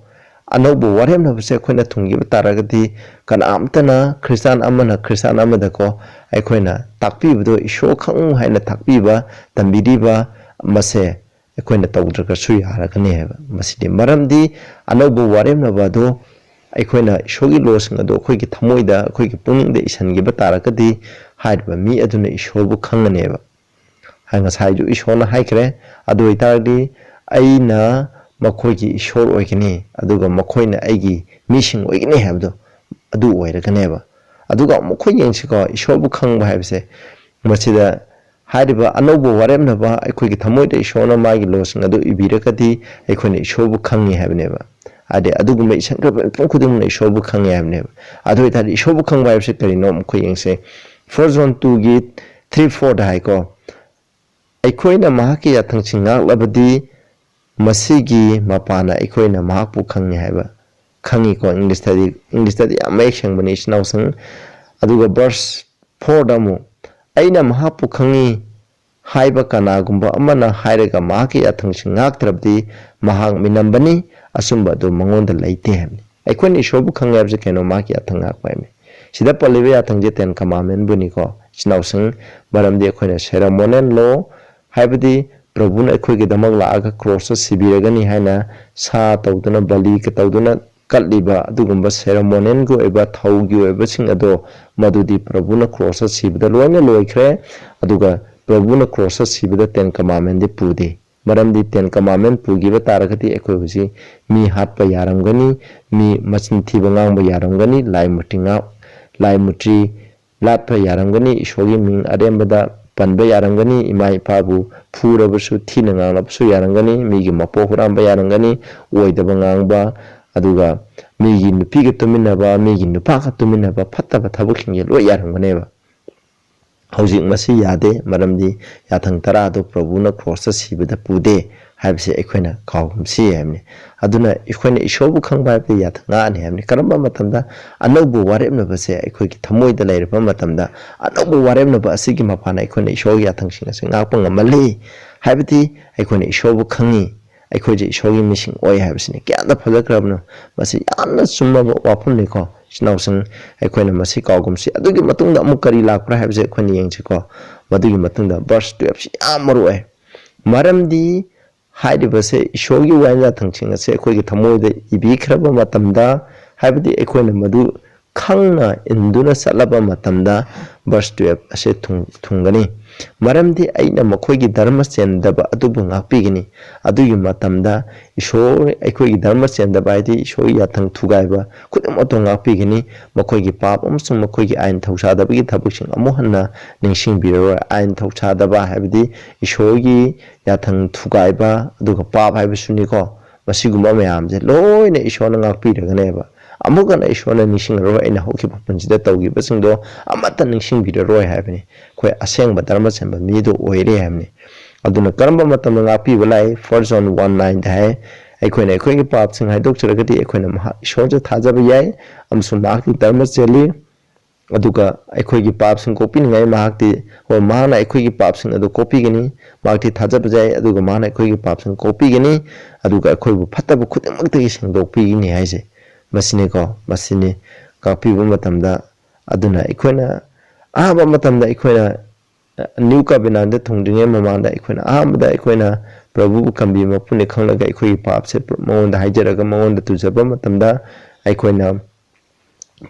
ꯑꯅꯧꯕ ꯋꯥꯔꯦꯞꯅꯕꯁꯦ ꯑꯩꯈꯣꯏꯅ ꯊꯨꯡꯈꯤꯕ ꯇꯥꯔꯒꯗꯤ, ꯀꯅꯥꯝꯇꯅ, ꯈ꯭ꯔꯤꯁꯇꯥꯟ ꯑꯃꯅ ꯈ꯭ꯔꯤꯁꯇꯥꯟ ꯑꯃꯗꯀꯣ ꯑꯩꯈꯣꯏꯅ ꯇꯥꯛꯄꯤꯕꯗꯣ, ꯏꯁꯣꯔ ꯈꯪꯉꯨ ꯍꯥꯏꯅ ꯇꯥꯛꯄꯤꯕ, ꯇꯝꯕꯤꯔꯤꯕ ꯃꯁꯦ ꯑꯩꯈꯣꯏꯅ ꯇꯧꯗ꯭ꯔꯒꯁꯨ ꯌꯥꯔꯒꯅꯤ ꯍꯥꯏꯕ꯫ ꯃꯁꯤꯗꯤ ꯃꯔꯝꯗꯤ ꯑꯅꯧꯕ ꯋꯥꯔꯦꯞꯅꯕ ꯑꯗꯣ ꯑꯩꯈꯣꯏꯅ ꯏꯁꯣꯔꯒꯤ lawꯁꯤꯡ ꯑꯗꯣ ꯑꯩꯈꯣꯏꯒꯤ ꯊꯃꯣꯏꯗ, ꯑꯩꯈꯣꯏꯒꯤ ꯄꯨꯛꯅꯤꯡꯗ ꯏꯁꯤꯟꯈꯤꯕ ꯇꯥꯔꯒꯗꯤ, ꯍꯥꯏꯔꯤꯕ ꯃꯤ ꯑꯗꯨꯅ ꯏꯁꯣꯔꯕꯨ ꯈꯪꯒꯅꯦꯕ꯫ ꯍꯥꯏ, ꯉꯁꯥꯏꯁꯨ ꯏꯁꯣꯔꯅ ꯍꯥꯏꯈ꯭ꯔꯦ, "ꯑꯗꯨ ꯑꯣꯏꯇꯥꯔꯗꯤ ꯑꯩꯅ ꯃꯈꯣꯏꯒꯤ ꯏꯁꯣꯔ ꯑꯣꯏꯒꯅꯤ, ꯑꯗꯨꯒ ꯃꯈꯣꯏꯅ ꯑꯩꯒꯤ ꯃꯤꯁꯤꯡ ꯑꯣꯏꯒꯅꯤ" ꯍꯥꯏꯕꯗꯣ ꯑꯗꯨ ꯑꯣꯏꯔꯒꯅꯦꯕ꯫ ꯑꯗꯨꯒ ꯑꯃꯨꯛ ꯑꯩꯈꯣꯏ ꯌꯦꯡꯁꯤꯀꯣ, ꯏꯁꯣꯔꯕꯨ ꯈꯪꯕ ꯍꯥꯏꯕꯁꯦ, ꯃꯁꯤꯗ ꯍꯥꯏꯔꯤꯕ ꯑꯅꯧꯕ ꯋꯥꯔꯦꯞꯅꯕ ꯑꯩꯈꯣꯏꯒꯤ ꯊꯃꯣꯏꯗ ꯏꯁꯣꯔꯅ ꯃꯥꯒꯤ lawꯁꯤꯡ ꯑꯗꯨ ꯏꯕꯤꯔꯒꯗꯤ ꯑꯩꯈꯣꯏꯅ ꯏꯁꯣꯔꯕꯨ ꯈꯪꯉꯤ ꯍꯥꯏꯕꯅꯦꯕ꯫ ꯍꯥꯏꯗꯤ ꯑꯗꯨꯒꯨꯝꯕ ꯏꯁꯟꯈ꯭ꯔꯕ ꯃꯤꯄꯨꯝ ꯈꯨꯗꯤꯡꯃꯛꯅ ꯏꯁꯣꯔꯕꯨ ꯈꯪꯉꯤ ꯍꯥꯏꯕꯅꯦꯕ꯫ ꯑꯗꯨ ꯑꯣꯏꯇꯥꯔꯗꯤ ꯏꯁꯣꯔꯕꯨ ꯈꯪꯕ ꯍꯥꯏꯕꯁꯤ ꯀꯔꯤꯅꯣ ꯑꯃꯨꯛ ꯑꯩꯈꯣꯏ ꯌꯦꯡꯁꯦ꯫ First John twoꯒꯤ three fourꯗ ꯍꯥꯏꯀꯣ, "ꯑꯩꯈꯣꯏꯅ ꯃꯍꯥꯛꯀꯤ ꯌꯥꯊꯪꯁꯤꯡ ꯉꯥꯛꯂꯕꯗꯤ ꯃꯁꯤꯒꯤ ꯃꯄꯥꯟꯅ ꯑꯩꯈꯣꯏꯅ ꯃꯍꯥꯛꯄꯨ ꯈꯪꯉꯤ" ꯍꯥꯏꯕ, ꯈꯪꯉꯤꯀꯣ꯫ Englishꯇꯗꯤ, Englishꯇꯗꯤ ꯌꯥꯝ ꯃꯌꯦꯛ ꯁꯦꯡꯕꯅꯤ, ꯏꯆꯤꯟ ꯏꯅꯥꯎꯁꯤꯡ꯫ ꯑꯗꯨꯒ verse fourꯗ ꯑꯃꯨꯛ, "ꯑꯩꯅ ꯃꯍꯥꯛꯄꯨ ꯈꯪꯉꯤ" ꯍꯥꯏꯕ ꯀꯅꯥꯒꯨꯝꯕ ꯑꯃꯅ ꯍꯥꯏꯔꯒ ꯃꯍꯥꯛꯀꯤ ꯌꯥꯊꯪꯁꯤꯡ ꯉꯥꯛꯇ꯭ꯔꯕꯗꯤ ꯃꯍꯥꯛ ꯃꯤꯅꯝꯕꯅꯤ, ꯑꯆꯨꯝꯕ ꯑꯗꯨ ꯃꯉꯣꯟꯗ ꯂꯩꯇꯦ ꯍꯥꯏꯕꯅꯤ꯫ ꯑꯩꯈꯣꯏꯅ ꯏꯁꯣꯔꯕꯨ ꯈꯪꯉꯦ ꯍꯥꯏꯕꯁꯦ ꯀꯩꯅꯣ? ꯃꯍꯥꯛꯀꯤ ꯌꯥꯊꯪ ꯉꯥꯛꯄ ꯍꯥꯏꯕꯅꯤ꯫ ꯁꯤꯗ ꯄꯜꯂꯤꯕ ꯌꯥꯊꯪꯁꯦ Ten Commandmentꯕꯨꯅꯤꯀꯣ, ꯏꯆꯤꯟ ꯏꯅꯥꯎꯁꯤꯡ꯫ ꯃꯔꯝꯗꯤ ꯑꯩꯈꯣꯏꯅ ceremonial law, ꯍꯥꯏꯕꯗꯤ ꯄ꯭ꯔꯚꯨꯅ ꯑꯩꯈꯣꯏꯒꯤꯗꯃꯛ ꯂꯥꯛꯑꯒ ꯀ꯭ꯔꯣꯁꯇ ꯁꯤꯕꯤꯔꯒꯅꯤ ꯍꯥꯏꯅ ꯁꯥ ꯇꯧꯗꯨꯅ, ꯕꯂꯤ ꯇꯧꯗꯨꯅ ꯀꯠꯂꯤꯕ ꯑꯗꯨꯒꯨꯝꯕ ꯁꯦꯔꯦꯃꯣꯅꯤꯌꯦꯜꯒꯤ ꯑꯣꯏꯕ ꯊꯧꯒꯤ ꯑꯣꯏꯕꯁꯤꯡ ꯑꯗꯣ ꯃꯗꯨꯗꯤ ꯄ꯭ꯔꯚꯨꯅ ꯀ꯭ꯔꯣꯁꯇ ꯁꯤꯕꯗ ꯂꯣꯏꯅ ꯂꯣꯏꯈ꯭ꯔꯦ꯫ ꯑꯗꯨꯒ ꯄ꯭ꯔꯚꯨꯅ ꯀ꯭ꯔꯣꯁꯇ ꯁꯤꯕꯗ ꯇꯦꯟ ꯀꯃꯥꯟꯃꯦꯟꯗꯤ ꯄꯨꯗꯦ꯫ ꯃꯔꯝꯗꯤ ꯇꯦꯟ ꯀꯃꯥꯟꯃꯦꯟ ꯄꯨꯈꯤꯕ ꯇꯥꯔꯒꯗꯤ ꯑꯩꯈꯣꯏ ꯍꯧꯖꯤꯛ ꯃꯤ ꯍꯥꯠꯄ ꯌꯥꯔꯝꯒꯅꯤ, ꯃꯤ ꯃꯆꯤꯟ ꯊꯤꯕ ꯉꯥꯡꯕ ꯌꯥꯔꯝꯒꯅꯤ, ꯂꯥꯏ ꯃꯨꯇ꯭ꯔꯤ ꯉꯥ-, ꯂꯥꯏ ꯃꯨꯇ꯭ꯔꯤ ꯂꯥꯠꯄ ꯌꯥꯔꯝꯒꯅꯤ, ꯏꯁꯣꯔꯒꯤ ꯃꯤꯡ ꯑꯔꯦꯝꯕꯗ ꯄꯟꯕ ꯌꯥꯔꯝꯒꯅꯤ, ꯏꯃꯥ ꯏꯄꯥꯕꯨ ꯐꯨꯔꯕꯁꯨ, ꯊꯤꯅ ꯉꯥꯡꯂꯕꯁꯨ ꯌꯥꯔꯝꯒꯅꯤ, ꯃꯤꯒꯤ ꯃꯄꯣꯛ ꯍꯨꯔꯥꯟꯕ ꯌꯥꯔꯝꯒꯅꯤ, ꯑꯣꯏꯗꯕ ꯉꯥꯡꯕ, ꯑꯗꯨꯒ ꯃꯤꯒꯤ ꯅꯨꯄꯤꯒ ꯇꯨꯃꯤꯟꯅꯕ, ꯃꯤꯒꯤ ꯅꯨꯄꯥꯒ ꯇꯨꯃꯤꯟꯅꯕ, ꯐꯠꯇꯕ ꯊꯕꯛꯁꯤꯡꯁꯦ ꯂꯣꯏ ꯌꯥꯔꯝꯒꯅꯦꯕ꯫ ꯍꯧꯖꯤꯛ ꯃꯁꯤ ꯌꯥꯗꯦ, ꯃꯔꯝꯗꯤ ꯌꯥꯊꯪ ꯇꯔꯥꯗꯣ ꯄ꯭ꯔꯚꯨꯅ ꯀ꯭ꯔꯣꯁꯇ ꯁꯤꯕꯗ ꯄꯨꯗꯦ ꯍꯥꯏꯕꯁꯦ ꯑꯩꯈꯣꯏꯅ ꯀꯥꯎꯒꯨꯝꯁꯤ ꯍꯥꯏꯕꯅꯤ꯫ ꯑꯗꯨꯅ ꯑꯩꯈꯣꯏꯅ ꯏꯁꯣꯔꯕꯨ ꯈꯪꯕ ꯍꯥꯏꯕꯗꯤ ꯌꯥꯊꯪ ꯉꯥꯛꯑꯅꯤ ꯍꯥꯏꯕꯅꯤ꯫ ꯀꯔꯝꯕ ꯃꯇꯝꯗ? ꯑꯅꯧꯕ ꯋꯥꯔꯦꯞꯅꯕꯁꯦ ꯑꯩꯈꯣꯏꯒꯤ ꯊꯃꯣꯏꯗ ꯂꯩꯔꯕ ꯃꯇꯝꯗ, ꯑꯅꯧꯕ ꯋꯥꯔꯦꯞꯅꯕ ꯑꯁꯤꯒꯤ ꯃꯄꯥꯟꯅ ꯑꯩꯈꯣꯏꯅ ꯏꯁꯣꯔꯒꯤ ꯌꯥꯊꯪꯁꯤꯡ ꯑꯁꯤ ꯉꯥꯛꯄ ꯉꯝꯍꯜꯂꯤ꯫ ꯍꯥꯏꯕꯗꯤ ꯑꯩꯈꯣꯏꯅ ꯏꯁꯣꯔꯕꯨ ꯈꯪꯉꯤ, ꯑꯩꯈꯣꯏꯁꯦ ꯏꯁꯣꯔꯒꯤ ꯃꯤꯁꯤꯡ ꯑꯣꯏ ꯍꯥꯏꯕꯁꯤꯅꯤ꯫ ꯀꯌꯥꯗ ꯐꯖꯈ꯭ꯔꯕꯅꯣ! ꯃꯁꯤ ꯌꯥꯝꯅ ꯆꯨꯝꯃꯕ ꯋꯥꯐꯝꯅꯤꯀꯣ꯫ ꯏꯆꯤꯟ ꯏꯅꯥꯎꯁꯤꯡ, ꯑꯩꯈꯣꯏꯅ ꯃꯁꯤ ꯀꯥꯎꯒꯨꯝꯁꯤ꯫ ꯑꯗꯨꯒꯤ ꯃꯇꯨꯡꯗ ꯑꯃꯨꯛ ꯀꯔꯤ ꯂꯥꯛꯄ꯭ꯔꯥ ꯍꯥꯏꯕꯁꯦ ꯑꯩꯈꯣꯏꯅ ꯌꯦꯡꯁꯤꯀꯣ꯫ ꯃꯗꯨꯒꯤ ꯃꯇꯨꯡꯗ verse twelve ꯁꯤ ꯌꯥꯝ ꯃꯔꯨ ꯑꯣꯏ꯫ ꯃꯔꯝꯗꯤ ꯍꯥꯏꯔꯤꯕꯁꯦ ꯏꯁꯣꯔꯒꯤ ꯋꯥꯌꯦꯜ ꯌꯥꯊꯪꯁꯤꯡ ꯑꯁꯦ ꯑꯩꯈꯣꯏꯒꯤ ꯊꯃꯣꯏꯗ ꯏꯕꯤꯈ꯭ꯔꯕ ꯃꯇꯝꯗ, ꯍꯥꯏꯕꯗꯤ ꯑꯩꯈꯣꯏꯅ ꯃꯗꯨ ꯈꯪꯅ ꯏꯟꯗꯨꯅ ꯆꯠꯂꯕ ꯃꯇꯝꯗ verse twelve ꯑꯁꯦ ꯊꯨꯡ-, ꯊꯨꯡꯒꯅꯤ꯫ ꯃꯔꯝꯗꯤ ꯑꯩꯅ ꯃꯈꯣꯏꯒꯤ ꯙꯔꯃ ꯆꯦꯟꯗꯕ ꯑꯗꯨꯕꯨ ꯉꯥꯛꯄꯤꯒꯅꯤ꯫ ꯑꯗꯨꯒꯤ ꯃꯇꯝꯗ ꯏꯁꯣꯔ, ꯑꯩꯈꯣꯏꯒꯤ ꯙꯔꯃ ꯆꯦꯟꯗꯕ ꯍꯥꯏꯗꯤ ꯏꯁꯣꯔꯒꯤ ꯌꯥꯊꯪ ꯊꯨꯒꯥꯏꯕ ꯈꯨꯗꯤꯡꯃꯛꯇꯣ ꯉꯥꯛꯄꯤꯒꯅꯤ꯫ ꯃꯈꯣꯏꯒꯤ ꯄꯥꯞ ꯑꯃꯁꯨꯡ ꯃꯈꯣꯏꯒꯤ ꯑꯥꯏꯟ ꯊꯧꯁꯥꯗꯕꯒꯤ ꯊꯕꯛꯁꯤꯡ ꯑꯃꯨꯛ ꯍꯟꯅ ꯅꯤꯡꯁꯤꯡꯕꯤꯔꯔꯣꯏ꯫ ꯑꯥꯏꯟ ꯊꯧꯁꯥꯗꯕ ꯍꯥꯏꯕꯗꯤ ꯏꯁꯣꯔꯒꯤ ꯌꯥꯊꯪ ꯊꯨꯒꯥꯏꯕ, ꯑꯗꯨꯒ ꯄꯥꯞ ꯍꯥꯏꯕꯁꯨꯅꯤꯀꯣ꯫ ꯃꯁꯤꯒꯨꯝꯕ ꯃꯌꯥꯝꯁꯦ ꯂꯣꯏꯅ ꯏꯁꯣꯔꯅ ꯉꯥꯛꯄꯤꯔꯒꯅꯦꯕ꯫ ꯑꯃꯨꯛ ꯍꯟꯅ ꯏꯁꯣꯔꯅ ꯅꯤꯡꯁꯤꯡꯉꯔꯣꯏ, ꯑꯩꯅ ꯍꯧꯈꯤꯕ ꯄꯨꯟꯁꯤꯗ ꯇꯧꯈꯤꯕꯁꯤꯡꯗꯣ ꯑꯃꯠꯇ ꯅꯤꯡꯁꯤꯡꯕꯤꯔꯔꯣꯏ ꯍꯥꯏꯕꯅꯤ꯫ ꯑꯩꯈꯣꯏ ꯑꯁꯦꯡꯕ ꯙꯔꯃ ꯆꯦꯟꯕ ꯃꯤꯗꯣ ꯑꯣꯏꯔꯦ ꯍꯥꯏꯕꯅꯤ꯫ ꯑꯗꯨꯅ ꯀꯔꯝꯕ ꯃꯇꯝꯗ ꯉꯥꯛꯄꯤꯕ ꯂꯥꯛꯏ? First John one nine ꯗ ꯍꯥꯏ, ꯑꯩꯈꯣꯏꯅ ꯑꯩꯈꯣꯏꯒꯤ ꯄꯥꯞꯁꯤꯡ ꯍꯥꯏꯗꯣꯛꯆꯔꯒꯗꯤ ꯑꯩꯈꯣꯏꯅ ꯃꯍꯥꯛ ꯏꯁꯣꯔꯁꯦ ꯊꯥꯖꯕ ꯌꯥꯏ ꯑꯃꯁꯨꯡ ꯃꯍꯥꯛꯀꯤ ꯙꯔꯃ ꯆꯦꯜꯂꯤ꯫ ꯑꯗꯨꯒ ꯑꯩꯈꯣꯏꯒꯤ ꯄꯥꯞꯁꯤꯡ ꯀꯣꯛꯄꯤꯅꯤꯡꯉꯥꯏ ꯃꯍꯥꯛꯇꯤ, ꯍꯣꯏ, ꯃꯍꯥꯛꯅ ꯑꯩꯈꯣꯏꯒꯤ ꯄꯥꯞꯁꯤꯡ ꯑꯗꯨ ꯀꯣꯛꯄꯤꯒꯅꯤ, ꯃꯍꯥꯛꯇꯤ ꯊꯥꯖꯕ ꯌꯥꯏ, ꯑꯗꯨꯒ ꯃꯍꯥꯛꯅ ꯑꯩꯈꯣꯏꯒꯤ ꯄꯥꯞꯁꯤꯡ ꯀꯣꯛꯄꯤꯒꯅꯤ, ꯑꯗꯨꯒ ꯑꯩꯈꯣꯏꯕꯨ ꯐꯠꯇꯕ ꯈꯨꯗꯤꯡꯃꯛꯇꯒꯤ ꯁꯦꯡꯗꯣꯛꯄꯤꯒꯅꯤ ꯍꯥꯏꯁꯦ ꯃꯁꯤꯅꯤꯀꯣ, ꯃꯁꯤꯅꯤ ꯉꯥꯛꯄꯤꯕ ꯃꯇꯝꯗ꯫ ꯑꯗꯨꯅ ꯑꯩꯈꯣꯏꯅ ꯑꯍꯥꯟꯕ ꯃꯇꯝꯗ ꯑꯩꯈꯣꯏꯅ ꯅ꯭ꯌꯨ ꯀꯕꯤꯅꯥꯟꯗ ꯊꯨꯡꯗ꯭ꯔꯤꯉꯩ ꯃꯃꯥꯡꯗ ꯑꯩꯈꯣꯏꯅ ꯑꯍꯥꯟꯕꯗ ꯑꯩꯈꯣꯏꯅ ꯄ꯭ꯔꯚꯨꯕꯨ ꯀꯟꯕꯤ ꯃꯄꯨꯅꯤ ꯈꯪꯂꯒ ꯑꯩꯈꯣꯏꯒꯤ ꯄꯥꯞꯁꯦ ꯃꯉꯣꯟꯗ ꯍꯥꯏꯖꯔꯒ ꯃꯉꯣꯟꯗ ꯇꯨꯖꯕ ꯃꯇꯝꯗ ꯑꯩꯈꯣꯏꯅ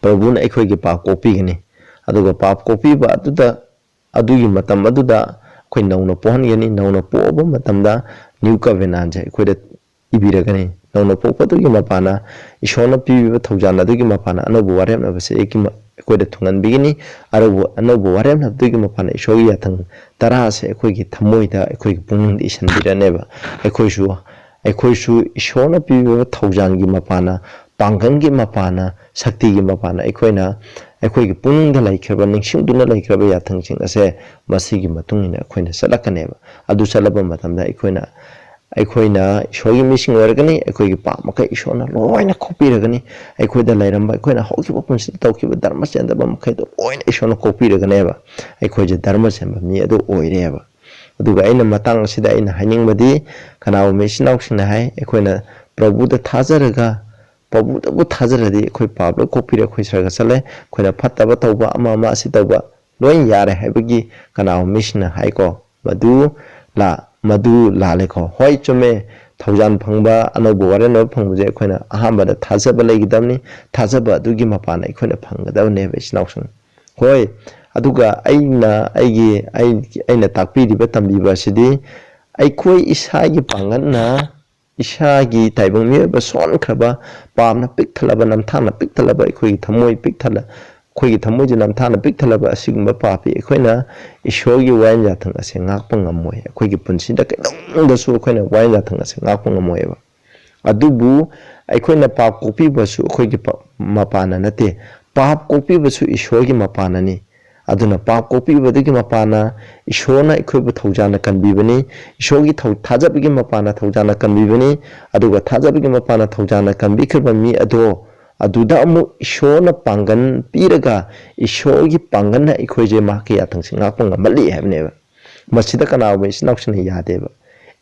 ꯄ꯭ꯔꯚꯨꯅ ꯑꯩꯈꯣꯏꯒꯤ ꯄꯥꯞ ꯀꯣꯛꯄꯤꯒꯅꯤ꯫ ꯑꯗꯨꯒ ꯄꯥꯞ ꯀꯣꯛꯄꯤꯕ ꯑꯗꯨꯗ ꯑꯗꯨꯒꯤ ꯃꯇꯝ ꯑꯗꯨꯗ ꯑꯩꯈꯣꯏ ꯅꯧꯅ ꯄꯣꯛꯍꯟꯒꯅꯤ꯫ ꯅꯧꯅ ꯄꯣꯛꯑꯕ ꯃꯇꯝꯗ ꯅ꯭ꯌꯨ ꯀꯕꯤꯅꯥꯟꯁꯦ ꯑꯩꯈꯣꯏꯗ ꯏꯕꯤꯔꯒꯅꯤ꯫ ꯅꯧꯅ ꯄꯣꯛꯄꯗꯨꯒꯤ ꯃꯄꯥꯟꯅ ꯏꯁꯣꯔꯅ ꯄꯤꯕꯤꯕ ꯊꯧꯖꯥꯜ ꯑꯗꯨꯒꯤ ꯃꯄꯥꯟꯅ ꯑꯅꯧꯕ ꯋꯥꯔꯦꯞꯅꯕꯁꯦ ꯑꯩꯒꯤ ꯃ-, ꯑꯩꯈꯣꯏꯗ ꯊꯨꯡꯍꯟꯕꯤꯒꯅꯤ꯫ ꯑꯅꯧꯕ, ꯑꯅꯧꯕ ꯋꯥꯔꯦꯞꯅꯕꯗꯨꯒꯤ ꯃꯄꯥꯟꯅ ꯏꯁꯣꯔꯒꯤ ꯌꯥꯊꯪ ꯇꯔꯥꯁꯦ ꯑꯩꯈꯣꯏꯒꯤ ꯊꯃꯣꯏꯗ, ꯑꯩꯈꯣꯏꯒꯤ ꯄꯨꯛꯅꯤꯡꯗ ꯏꯁꯤꯟꯕꯤꯔꯅꯦꯕ꯫ ꯑꯩꯈꯣꯏꯁꯨ, ꯑꯩꯈꯣꯏꯁꯨ ꯏꯁꯣꯔꯅ ꯄꯤꯕꯤꯕ ꯊꯧꯖꯥꯜꯒꯤ ꯃꯄꯥꯟꯅ, ꯄꯥꯡꯒꯜꯒꯤ ꯃꯄꯥꯟꯅ, ꯁꯛꯇꯤꯒꯤ ꯃꯄꯥꯟꯅ ꯑꯩꯈꯣꯏꯅ, ꯑꯩꯈꯣꯏꯒꯤ ꯄꯨꯛꯅꯤꯡꯗ ꯂꯩꯈ꯭ꯔꯕ, ꯅꯤꯡꯁꯤꯡꯗꯨꯅ ꯂꯩꯈ꯭ꯔꯕ ꯌꯥꯊꯪꯁꯤꯡ ꯑꯁꯦ ꯃꯁꯤꯒꯤ ꯃꯇꯨꯡ ꯏꯟꯅ ꯑꯩꯈꯣꯏꯅ ꯆꯠꯂꯛꯀꯅꯦꯕ꯫ ꯑꯗꯨ ꯆꯠꯂꯕ ꯃꯇꯝꯗ ꯑꯩꯈꯣꯏꯅ, ꯑꯩꯈꯣꯏꯅ ꯏꯁꯣꯔꯒꯤ ꯃꯤꯁꯤꯡ ꯑꯣꯏꯔꯒꯅꯤ꯫ ꯑꯩꯈꯣꯏꯒꯤ ꯄꯥꯞ ꯃꯈꯩ ꯏꯁꯣꯔꯅ ꯂꯣꯏꯅ ꯀꯣꯛꯄꯤꯔꯒꯅꯤ꯫ ꯑꯩꯈꯣꯏꯗ ꯂꯩꯔꯝꯕ, ꯑꯩꯈꯣꯏꯅ ꯍꯧꯈꯤꯕ ꯄꯨꯟꯁꯤꯗ ꯇꯧꯈꯤꯕ ꯙꯔꯃ ꯆꯦꯟꯗꯕ ꯃꯈꯩꯗꯣ ꯂꯣꯏꯅ ꯏꯁꯣꯔꯅ ꯀꯣꯛꯄꯤꯔꯒꯅꯦꯕ꯫ ꯑꯩꯈꯣꯏꯁꯦ ꯙꯔꯃ ꯆꯦꯟꯕ ꯃꯤ ꯑꯗꯨ ꯑꯣꯏꯔꯦꯕ꯫ ꯑꯗꯨꯒ ꯑꯩꯅ ꯃꯇꯥꯡ ꯑꯁꯤꯗ ꯑꯩꯅ ꯍꯥꯏꯅꯤꯡꯕꯗꯤ, ꯀꯅꯥꯒꯨꯝꯕ ꯏꯆꯤꯟ ꯏꯅꯥꯎꯁꯤꯡꯅ ꯍꯥꯏ, ꯑꯩꯈꯣꯏꯅ ꯄ꯭ꯔꯚꯨꯗ ꯊꯥꯖꯔꯒ, ꯄ꯭ꯔꯚꯨꯗꯕꯨ ꯊꯥꯖꯔꯗꯤ ꯑꯩꯈꯣꯏ ꯄꯥꯞ ꯂꯣꯏ ꯀꯣꯛꯄꯤꯔꯦ, ꯑꯩꯈꯣꯏ ꯁꯔꯒ ꯆꯠꯂꯦ, ꯑꯩꯈꯣꯏꯅ ꯐꯠꯇꯕ ꯇꯧꯕ, ꯑꯃ ꯑꯃ ꯑꯁꯤ ꯇꯧꯕ ꯂꯣꯏ ꯌꯥꯔꯦ ꯍꯥꯏꯕꯒꯤ ꯀꯅꯥꯒꯨꯝꯕ ꯃꯤꯁꯤꯡꯅ ꯍꯥꯏꯀꯣ꯫ ꯃꯗꯨ ꯂꯥ-, ꯃꯗꯨ ꯂꯥꯜꯂꯦꯀꯣ꯫ ꯍꯣꯏ, ꯆꯨꯝꯃꯦ, ꯊꯧꯖꯥꯜ ꯐꯪꯕ, ꯑꯅꯧꯕ ꯋꯥꯔꯦꯞꯅꯕ ꯐꯪꯕꯁꯦ ꯑꯩꯈꯣꯏꯅ ꯑꯍꯥꯟꯕꯗ ꯊꯥꯖꯕ ꯂꯩꯒꯗꯕꯅꯤ꯫ ꯊꯥꯖꯕ ꯑꯗꯨꯒꯤ ꯃꯄꯥꯟꯅ ꯑꯩꯈꯣꯏꯅ ꯐꯪꯒꯗꯕꯅꯦꯕ, ꯏꯆꯤꯟ ꯏꯅꯥꯎꯁꯤꯡ꯫ ꯍꯣꯏ, ꯑꯗꯨꯒ ꯑꯩꯅ ꯑꯩꯒꯤ, ꯑꯩ-, ꯑꯩꯅ ꯇꯥꯛꯄꯤꯔꯤꯕ, ꯇꯝꯕꯤꯕ ꯑꯁꯤꯗꯤ ꯑꯩꯈꯣꯏ ꯏꯁꯥꯒꯤ ꯄꯥꯡꯒꯜꯅ, ꯏꯁꯥꯒꯤ ꯇꯥꯏꯕꯪ ꯃꯤꯑꯣꯏꯕ ꯁꯣꯟꯈ꯭ꯔꯕ, ꯄꯥꯞꯅ ꯄꯤꯛ ꯊꯜꯂꯕ, ꯅꯝꯊꯥꯛꯅ ꯄꯤꯛ ꯊꯜꯂꯕ, ꯑꯩꯈꯣꯏꯒꯤ ꯊꯃꯣꯏ ꯄꯤꯛ ꯊꯜꯂ-, ꯑꯩꯈꯣꯏꯒꯤ ꯊꯃꯣꯏꯁꯦ ꯅꯝꯊꯥꯛꯅ ꯄꯤꯛ ꯊꯜꯂꯕ ꯑꯁꯤꯒꯨꯝꯕ ꯄꯥꯄꯤ ꯑꯩꯈꯣꯏꯅ ꯏꯁꯣꯔꯒꯤ ꯋꯥꯌꯦꯜ ꯌꯥꯊꯪ ꯑꯁꯦ ꯉꯥꯛꯄ ꯉꯝꯃꯣꯏ꯫ ꯑꯩꯈꯣꯏꯒꯤ ꯄꯨꯟꯁꯤꯗ ꯀꯩꯗꯧꯅꯨꯡꯗꯁꯨ ꯑꯩꯈꯣꯏꯅ ꯋꯥꯌꯦꯜ ꯌꯥꯊꯪ ꯑꯁꯦ ꯉꯥꯛꯄ ꯉꯝꯃꯣꯏꯕ꯫ ꯑꯗꯨꯕꯨ ꯑꯩꯈꯣꯏꯅ ꯄꯥꯞ ꯀꯣꯛꯄꯤꯕꯁꯨ ꯑꯩꯈꯣꯏꯒꯤ ꯄ-, ꯃꯄꯥꯟꯅ ꯅꯠꯇꯦ, ꯄꯥꯞ ꯀꯣꯛꯄꯤꯕꯁꯨ ꯏꯁꯣꯔꯒꯤ ꯃꯄꯥꯟꯅꯅꯤ꯫ ꯑꯗꯨꯅ ꯄꯥꯞ ꯀꯣꯛꯄꯤꯕꯗꯨꯒꯤ ꯃꯄꯥꯟꯅ ꯏꯁꯣꯔꯅ ꯑꯩꯈꯣꯏꯕꯨ ꯊꯧꯖꯥꯜꯅ ꯀꯟꯕꯤꯕꯅꯤ꯫ ꯏꯁꯣꯔꯒꯤ ꯊꯧ-, ꯊꯥꯖꯕꯒꯤ ꯃꯄꯥꯟꯅ ꯊꯧꯖꯥꯜꯅ ꯀꯟꯕꯤꯕꯅꯤ꯫ ꯑꯗꯨꯒ ꯊꯥꯖꯕꯒꯤ ꯃꯄꯥꯟꯅ ꯊꯧꯖꯥꯜꯅ ꯀꯟꯕꯤꯈ꯭ꯔꯕ ꯃꯤ ꯑꯗꯣ, ꯑꯗꯨꯗ ꯑꯃꯨꯛ ꯏꯁꯣꯔꯅ ꯄꯥꯡꯒꯜ ꯄꯤꯔꯒ, ꯏꯁꯣꯔꯒꯤ ꯄꯥꯡꯒꯜꯅ ꯑꯩꯈꯣꯏꯁꯦ ꯃꯍꯥꯛꯀꯤ ꯌꯥꯊꯪꯁꯦ ꯉꯥꯛꯄ ꯉꯝꯍꯜꯂꯤ ꯍꯥꯏꯕꯅꯦꯕ꯫ ꯃꯁꯤꯗ ꯀꯅꯥꯒꯨꯝꯕ ꯏꯆꯤꯟ ꯏꯅꯥꯎꯁꯤꯡꯅ ꯌꯥꯗꯦꯕ꯫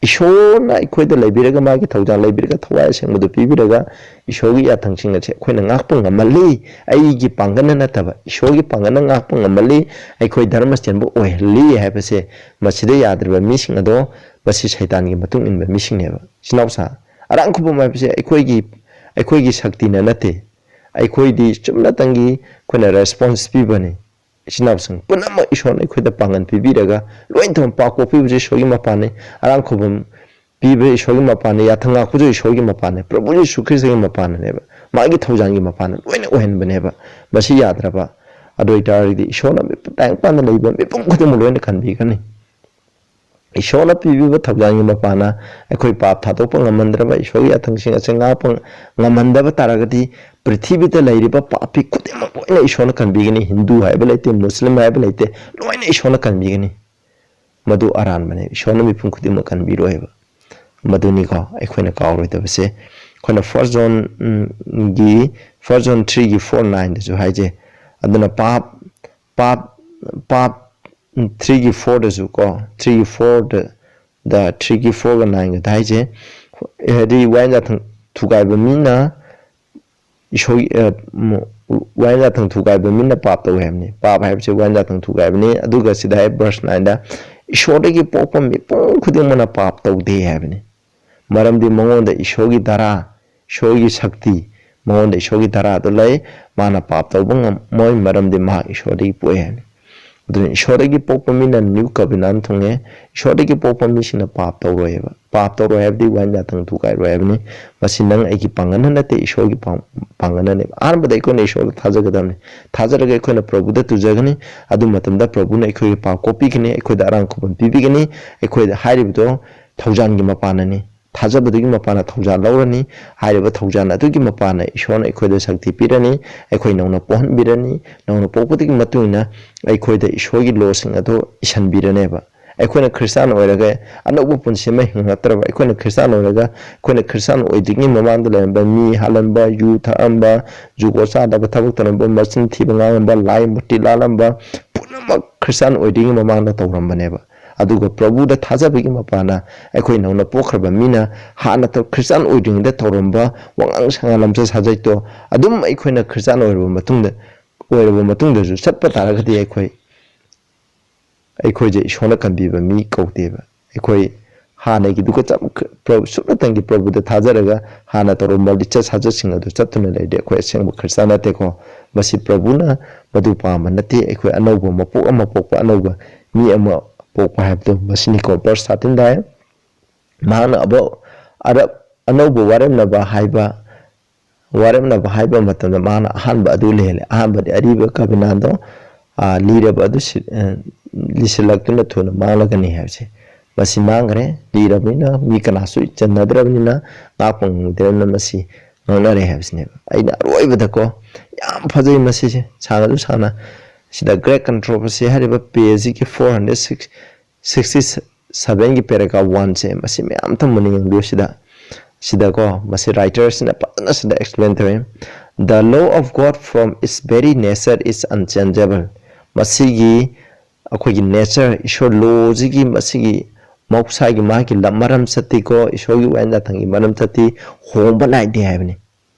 ꯏꯁꯣꯔꯅ ꯑꯩꯈꯣꯏꯗ ꯂꯩꯕꯤꯔꯒ, ꯃꯥꯒꯤ ꯊꯧꯖꯥꯜ ꯂꯩꯕꯤꯔꯒ, ꯊꯋꯥꯏ ꯑꯁꯦꯡꯕꯗꯨ ꯄꯤꯕꯤꯔꯒ, ꯏꯁꯣꯔꯒꯤ ꯌꯥꯊꯪꯁꯤꯡ ꯑꯁꯦ ꯑꯩꯈꯣꯏꯅ ꯉꯥꯛꯄ ꯉꯝꯍꯜꯂꯤ꯫ ꯑꯩꯒꯤ ꯄꯥꯡꯒꯜꯅ ꯅꯠꯇꯕ, ꯏꯁꯣꯔꯒꯤ ꯄꯥꯡꯒꯜꯅ ꯉꯥꯛꯄ ꯉꯝꯍꯜꯂꯤ꯫ ꯑꯩꯈꯣꯏ ꯙꯔꯃ ꯆꯦꯟꯕ ꯑꯣꯏꯍꯜꯂꯤ ꯍꯥꯏꯕꯁꯦ, ꯃꯁꯤꯗ ꯌꯥꯗ꯭ꯔꯕ ꯃꯤꯁꯤꯡ ꯑꯗꯣ, ꯃꯁꯤ ꯁꯩꯇꯥꯟꯒꯤ ꯃꯇꯨꯡ ꯏꯟꯕ ꯃꯤꯁꯤꯡꯅꯦꯕ꯫ ꯏꯆꯤꯟ ꯏꯅꯥꯎꯁꯥ, ꯑꯔꯥꯡ ꯈꯨꯕꯝ ꯍꯥꯏꯕꯁꯦ ꯑꯩꯈꯣꯏꯒꯤ, ꯑꯩꯈꯣꯏꯒꯤ ꯁꯛꯇꯤꯅ ꯅꯠꯇꯦ꯫ ꯑꯩꯈꯣꯏꯗꯤ ꯆꯨꯝꯅꯇꯪꯒꯤ ꯑꯩꯈꯣꯏꯅ response ꯄꯤꯕꯅꯤ꯫ ꯏꯆꯤꯟ ꯏꯅꯥꯎꯁꯤꯡ ꯄꯨꯝꯅꯃꯛ ꯏꯁꯣꯔꯅ ꯑꯩꯈꯣꯏꯗ ꯄꯥꯡꯒꯜ ꯄꯤꯕꯤꯔꯒ, ꯂꯣꯏꯅ ꯊꯨꯡꯅ ꯄꯥꯞ ꯀꯣꯛꯄꯤꯕꯁꯦ ꯏꯁꯣꯔꯒꯤ ꯃꯄꯥꯟꯅꯤ꯫ ꯑꯔꯥꯡ ꯈꯨꯕꯝ ꯄꯤꯕ ꯏꯁꯣꯔꯒꯤ ꯃꯄꯥꯟꯅꯤ꯫ ꯌꯥꯊꯪ ꯉꯥꯛꯄꯁꯨ ꯏꯁꯣꯔꯒꯤ ꯃꯄꯥꯟꯅꯤ꯫ ꯄ꯭ꯔꯚꯨ ꯌꯤꯁꯨ ꯈ꯭ꯔꯤꯁꯇꯒꯤ ꯃꯄꯥꯟꯅꯦꯕ꯫ ꯃꯥꯒꯤ ꯊꯧꯖꯥꯜꯒꯤ ꯃꯄꯥꯟꯅ ꯂꯣꯏꯅ ꯑꯣꯏꯍꯟꯕꯅꯦꯕ꯫ ꯃꯁꯤ ꯌꯥꯗ꯭ꯔꯕ꯫ ꯑꯗꯨ ꯑꯣꯏꯇꯥꯔꯒꯗꯤ ꯏꯁꯣꯔꯅ ꯃꯤꯄꯨꯝ, ꯇꯥꯏꯕꯪꯄꯥꯟꯗ ꯂꯩꯕ ꯃꯤꯄꯨꯝ ꯈꯨꯗꯤꯡꯃꯛ ꯂꯣꯏꯅ ꯀꯟꯕꯤꯒꯅꯤ꯫ ꯏꯁꯣꯔꯅ ꯄꯤꯕꯤꯕ ꯊꯧꯖꯥꯜꯒꯤ ꯃꯄꯥꯟꯅ ꯑꯩꯈꯣꯏ ꯄꯥꯞ ꯊꯥꯗꯣꯛꯄ ꯉꯝꯍꯟꯗ꯭ꯔꯕ, ꯏꯁꯣꯔꯒꯤ ꯌꯥꯊꯪꯁꯤꯡ ꯑꯁꯦ ꯉꯥꯛꯄ ꯉꯝꯍꯟꯗꯕ ꯇꯥꯔꯒꯗꯤ, ꯄ꯭ꯔꯤꯊꯤꯕꯤꯗ ꯂꯩꯔꯤꯕ ꯄꯥꯄꯤ ꯈꯨꯗꯤꯡꯃꯛ ꯂꯣꯏꯅ ꯏꯁꯣꯔꯅ ꯀꯟꯕꯤꯒꯅꯤ꯫ ꯍꯤꯟꯗꯨ ꯍꯥꯏꯕ ꯂꯩꯇꯦ, ꯃꯨꯁꯂꯤꯝ ꯍꯥꯏꯕ ꯂꯩꯇꯦ, ꯂꯣꯏꯅ ꯏꯁꯣꯔꯅ ꯀꯟꯕꯤꯒꯅꯤ꯫ ꯃꯗꯨ ꯑꯔꯥꯟꯕꯅꯦ꯫ ꯏꯁꯣꯔꯅ ꯃꯤꯄꯨꯝ ꯈꯨꯗꯤꯡꯃꯛ ꯀꯟꯕꯤꯔꯣꯏꯕ꯫ ꯃꯗꯨꯅꯤꯀꯣ ꯑꯩꯈꯣꯏꯅ ꯀꯥꯎꯔꯣꯏꯗꯕꯁꯦ꯫ ꯑꯩꯈꯣꯏꯅ First John, ꯎꯝ, ꯒꯤ, First John three ꯒꯤ four nine ꯗꯁꯨ ꯍꯥꯏꯖꯩ꯫ ꯑꯗꯨꯅ ꯄꯥꯞ, ꯄꯥꯞ, ꯄꯥꯞ, ꯎꯝ, three ꯒꯤ four ꯗꯁꯨ ꯀꯣ, three ꯒꯤ four ꯗ, ꯗ three ꯒꯤ four ꯒ nine ꯒꯗ ꯍꯥꯏꯁꯦ, ꯍꯥꯏꯗꯤ ꯋꯥꯌꯦꯜ ꯌꯥꯊꯪ ꯊꯨꯒꯥꯏꯕ ꯃꯤꯅ ꯏꯁꯣꯔ, ꯑ, ꯎꯝ, ꯋꯥꯌꯦꯜ ꯌꯥꯊꯪ ꯊꯨꯒꯥꯏꯕ ꯃꯤꯅ ꯄꯥꯞ ꯇꯧꯏ ꯍꯥꯏꯕꯅꯤ꯫ ꯄꯥꯞ ꯍꯥꯏꯕꯁꯤ ꯋꯥꯌꯦꯜ ꯌꯥꯊꯪ ꯊꯨꯒꯥꯏꯕꯅꯤ꯫ ꯑꯗꯨꯒ ꯁꯤꯗ ꯍꯥꯏ verse nine ꯗ, "ꯏꯁꯣꯔꯗꯒꯤ ꯄꯣꯛꯄ ꯃꯤꯄꯨꯝ ꯈꯨꯗꯤꯡꯃꯛꯅ ꯄꯥꯞ ꯇꯧꯗꯦ" ꯍꯥꯏꯕꯅꯤ꯫ ꯃꯔꯝꯗꯤ ꯃꯉꯣꯟꯗ ꯏꯁꯣꯔꯒꯤ ꯙꯔꯥ, ꯏꯁꯣꯔꯒꯤ ꯁꯛꯇꯤ, ꯃꯉꯣꯟꯗ ꯏꯁꯣꯔꯒꯤ ꯙꯔꯥꯗꯨ ꯂꯩ꯫ ꯃꯥꯅ ꯄꯥꯞ ꯇꯧꯕ ꯉꯝꯃꯣꯏ, ꯃꯔꯝꯗꯤ ꯃꯍꯥꯛ ꯏꯁꯣꯔꯗꯒꯤ ꯄꯣꯛꯏ ꯍꯥꯏꯕꯅꯤ꯫ ꯑꯗꯨꯅ ꯏꯁꯣꯔꯗꯒꯤ ꯄꯣꯛꯄ ꯃꯤꯅ new covenant ꯊꯨꯡꯉꯦ꯫ ꯏꯁꯣꯔꯗꯒꯤ ꯄꯣꯛꯄ ꯃꯤꯁꯤꯡꯅ ꯄꯥꯞ ꯇꯧꯔꯣꯏꯕ꯫ ꯄꯥꯞ ꯇꯧꯔꯣꯏ ꯍꯥꯏꯕꯗꯤ ꯋꯥꯌꯦꯜ ꯌꯥꯊꯪ ꯊꯨꯒꯥꯏꯔꯣꯏ ꯍꯥꯏꯕꯅꯤ꯫ ꯃꯁꯤ ꯅꯪ ꯑꯩꯒꯤ ꯄꯥꯡꯒꯜꯅ ꯅꯠꯇꯦ, ꯏꯁꯣꯔꯒꯤ ꯄꯥꯡ-, ꯄꯥꯡꯒꯜꯅꯅꯦꯕ꯫ ꯑꯍꯥꯟꯕꯗ ꯑꯩꯈꯣꯏꯅ ꯏꯁꯣꯔꯗ ꯊꯥꯖꯒꯗꯕꯅꯤ꯫ ꯊꯥꯖꯔꯒ ꯑꯩꯈꯣꯏꯅ ꯄ꯭ꯔꯚꯨꯗ ꯇꯨꯖꯒꯅꯤ꯫ ꯑꯗꯨ ꯃꯇꯝꯗ ꯄ꯭ꯔꯚꯨꯅ ꯑꯩꯈꯣꯏꯒꯤ ꯄꯥꯞ ꯀꯣꯛꯄꯤꯒꯅꯤ, ꯑꯩꯈꯣꯏꯗ ꯑꯔꯥꯡ ꯈꯨꯕꯝ ꯄꯤꯕꯤꯒꯅꯤ, ꯑꯩꯈꯣꯏꯗ ꯍꯥꯏꯔꯤꯕꯗꯣ ꯊꯧꯖꯥꯜꯒꯤ ꯃꯄꯥꯟꯅꯅꯤ꯫ ꯊꯥꯖꯕꯗꯨꯒꯤ ꯃꯄꯥꯟꯅ ꯊꯧꯖꯥꯜ ꯂꯧꯔꯅꯤ꯫ ꯍꯥꯏꯔꯤꯕ ꯊꯧꯖꯥꯜ ꯑꯗꯨꯒꯤ ꯃꯄꯥꯟꯅ ꯏꯁꯣꯔꯅ ꯑꯩꯈꯣꯏꯗ ꯁꯛꯇꯤ ꯄꯤꯔꯅꯤ꯫ ꯑꯩꯈꯣꯏ ꯅꯧꯅ ꯄꯣꯛꯍꯟꯕꯤꯔꯅꯤ꯫ ꯅꯧꯅ ꯄꯣꯛꯄꯗꯨꯒꯤ ꯃꯇꯨꯡ ꯏꯟꯅ ꯑꯩꯈꯣꯏꯗ ꯏꯁꯣꯔꯒꯤ ꯂꯣꯁꯤꯡ ꯑꯗꯨ ꯏꯁꯤꯟꯕꯤꯔꯅꯦꯕ꯫ ꯑꯩꯈꯣꯏꯅ ꯈ꯭ꯔꯤꯁꯇꯥꯟ ꯑꯣꯏꯔꯒ ꯑꯅꯧꯕ ꯄꯨꯟꯁꯤ ꯑꯃ ꯍꯤꯡꯉꯛꯇ꯭ꯔꯕ, ꯑꯩꯈꯣꯏꯅ ꯈ꯭ꯔꯤꯁꯇꯥꯟ ꯑꯣꯏꯔꯒ, ꯑꯩꯈꯣꯏꯅ ꯈ꯭ꯔꯤꯁꯇꯥꯟ ꯑꯣꯏꯗ꯭ꯔꯤꯉꯩ ꯃꯃꯥꯡꯗ ꯂꯩꯔꯝꯕ ꯃꯤ ꯍꯥꯠꯂꯝꯕ, ꯌꯨ ꯊꯛꯑꯝꯕ, ꯖꯨꯒꯣꯠ ꯆꯥꯗꯕ ꯊꯕꯛ ꯇꯧꯔꯝꯕ, ꯃꯆꯤꯟ ꯊꯤꯕ ꯉꯥꯡꯉꯝꯕ, ꯂꯥꯏ ꯃꯨꯔꯇꯤ ꯂꯥꯠꯂꯝꯕ ꯄꯨꯝꯅꯃꯛ ꯈ꯭ꯔꯤꯁꯇꯥꯟ ꯑꯣꯏꯗ꯭ꯔꯤꯉꯩ ꯃꯃꯥꯡꯗ ꯇꯧꯔꯝꯕꯅꯦꯕ꯫ ꯑꯗꯨꯒ ꯄ꯭ꯔꯚꯨꯗ ꯊꯥꯖꯕꯒꯤ ꯃꯄꯥꯅ ꯑꯩꯈꯣꯏ ꯅꯧꯅ ꯄꯣꯛꯈ꯭ꯔꯕ ꯃꯤꯅ ꯍꯥꯟꯅ ꯇꯧ-, ꯈ꯭ꯔꯤꯁꯇꯥꯟ ꯑꯣꯏꯗ꯭ꯔꯤꯉꯩꯗ ꯇꯧꯔꯝꯕ ꯋꯥꯉꯥꯡ ꯁꯉꯥꯡ, ꯂꯝꯆꯠ ꯁꯥꯖꯠꯇꯣ ꯑꯗꯨꯝ ꯑꯩꯈꯣꯏꯅ ꯈ꯭ꯔꯤꯁꯇꯥꯟ ꯑꯣꯏꯔꯕ ꯃꯇꯨꯡꯗ, ꯑꯣꯏꯔꯕ ꯃꯇꯨꯡꯗꯁꯨ ꯆꯠꯄ ꯇꯥꯔꯒꯗꯤ ꯑꯩꯈꯣꯏ, ꯑꯩꯈꯣꯏꯁꯦ ꯏꯁꯣꯔꯅ ꯀꯟꯕꯤꯕ ꯃꯤ ꯀꯧꯗꯦꯕ꯫ ꯑꯩꯈꯣꯏ ꯍꯥꯟꯅꯒꯤꯗꯨꯒ ꯆꯞ, ꯄ꯭ꯔꯚꯨ, ꯁꯨꯞꯅꯇꯪꯒꯤ ꯄ꯭ꯔꯚꯨꯗ ꯊꯥꯖꯔꯒ ꯍꯥꯟꯅ ꯇꯧꯔꯝꯕ ꯂꯤꯆꯠ ꯁꯥꯖꯠꯁꯤꯡ ꯑꯗꯨ ꯆꯠꯇꯨꯅ ꯂꯩꯔꯗꯤ ꯑꯩꯈꯣꯏ ꯑꯁꯦꯡꯕ ꯈ꯭ꯔꯤꯁꯇꯥꯟ ꯅꯠꯇꯦꯀꯣ꯫ ꯃꯁꯤ ꯄ꯭ꯔꯚꯨꯅ ꯃꯗꯨ ꯄꯥꯝꯕ ꯅꯠꯇꯦ꯫ ꯑꯩꯈꯣꯏ ꯑꯅꯧꯕ ꯃꯄꯣꯛ ꯑꯃ ꯄꯣꯛꯄ, ꯑꯅꯧꯕ ꯃꯤ ꯑꯃ ꯄꯣꯛꯄ ꯍꯥꯏꯕꯗꯣ ꯃꯁꯤꯅꯤꯀꯣ꯫ Verse thirteen ꯗ ꯍꯥꯏ, ꯃꯍꯥꯛꯅ ꯑꯕ-, ꯑꯔꯞ-, ꯑꯅꯧꯕ ꯋꯥꯔꯦꯞꯅꯕ ꯍꯥꯏꯕ, ꯋꯥꯔꯦꯞꯅꯕ ꯍꯥꯏꯕ ꯃꯇꯝꯗ ꯃꯥꯅ ꯑꯍꯥꯟꯕ ꯑꯗꯨ ꯂꯩꯍꯜꯂꯦ꯫ ꯑꯍꯥꯟꯕꯗꯤ ꯑꯔꯤꯕ ꯀꯕꯤꯅꯥꯟꯗꯣ, ꯑ, ꯂꯤꯔꯕ ꯑꯗꯨ ꯁꯤ-, ꯑ, ꯂꯤꯁꯤꯜꯂꯛꯇꯨꯅ ꯊꯨꯅ ꯃꯥꯡꯂꯒꯅꯤ ꯍꯥꯏꯕꯁꯦ꯫ ꯃꯁꯤ ꯃꯥꯡꯈ꯭ꯔꯦ, ꯂꯤꯔꯕꯅꯤꯅ, ꯃꯤ ꯀꯅꯥꯁꯨ ꯆꯟꯅꯗ꯭ꯔꯕꯅꯤꯅ ꯉꯥꯛꯄ ꯉꯝꯗ꯭ꯔꯕꯅꯤꯅ ꯃꯁꯤ ꯉꯥꯡꯅꯔꯦ ꯍꯥꯏꯕꯁꯤꯅꯦꯕ꯫ ꯑꯩꯅ ꯑꯔꯣꯏꯕꯗꯀꯣ, ꯌꯥꯝ ꯐꯖꯩ ꯃꯁꯤꯁꯦ, ꯁꯥꯡꯉꯁꯨ ꯁꯥꯡꯅ, ꯁꯤꯗ Great Controversy ꯍꯥꯏꯔꯤꯕ page ꯁꯤꯒꯤ four hundred sixty sevenꯒꯤ paragraph one ꯁꯦ, ꯃꯁꯤ ꯃꯌꯥꯝ ꯊꯝꯕꯅꯤ, ꯌꯦꯡꯕꯤꯌꯨ ꯁꯤꯗ꯫ ꯁꯤꯗꯀꯣ, ꯃꯁꯤ writer ꯁꯤꯅ ꯐꯖꯅ ꯁꯤꯗ explain ꯇꯧꯏ꯫ "The law of God from its very nature is unchangeable." ꯃꯁꯤꯒꯤ ꯑꯩꯈꯣꯏꯒꯤ nature, ꯏꯁꯣꯔ law ꯁꯤꯒꯤ, ꯃꯁꯤꯒꯤ ꯃꯍꯧꯁꯥꯒꯤ ꯃꯥꯒꯤ ꯂꯝ-, ꯃꯔꯝ ꯆꯠꯇꯤꯀꯣ, ꯏꯁꯣꯔꯒꯤ ꯋꯥꯌꯦꯜ ꯌꯥꯊꯪꯒꯤ ꯃꯔꯝ ꯆꯠꯇꯤ ꯍꯣꯡꯕ ꯅꯥꯏꯗꯦ ꯍꯥꯏꯕꯅꯤ꯫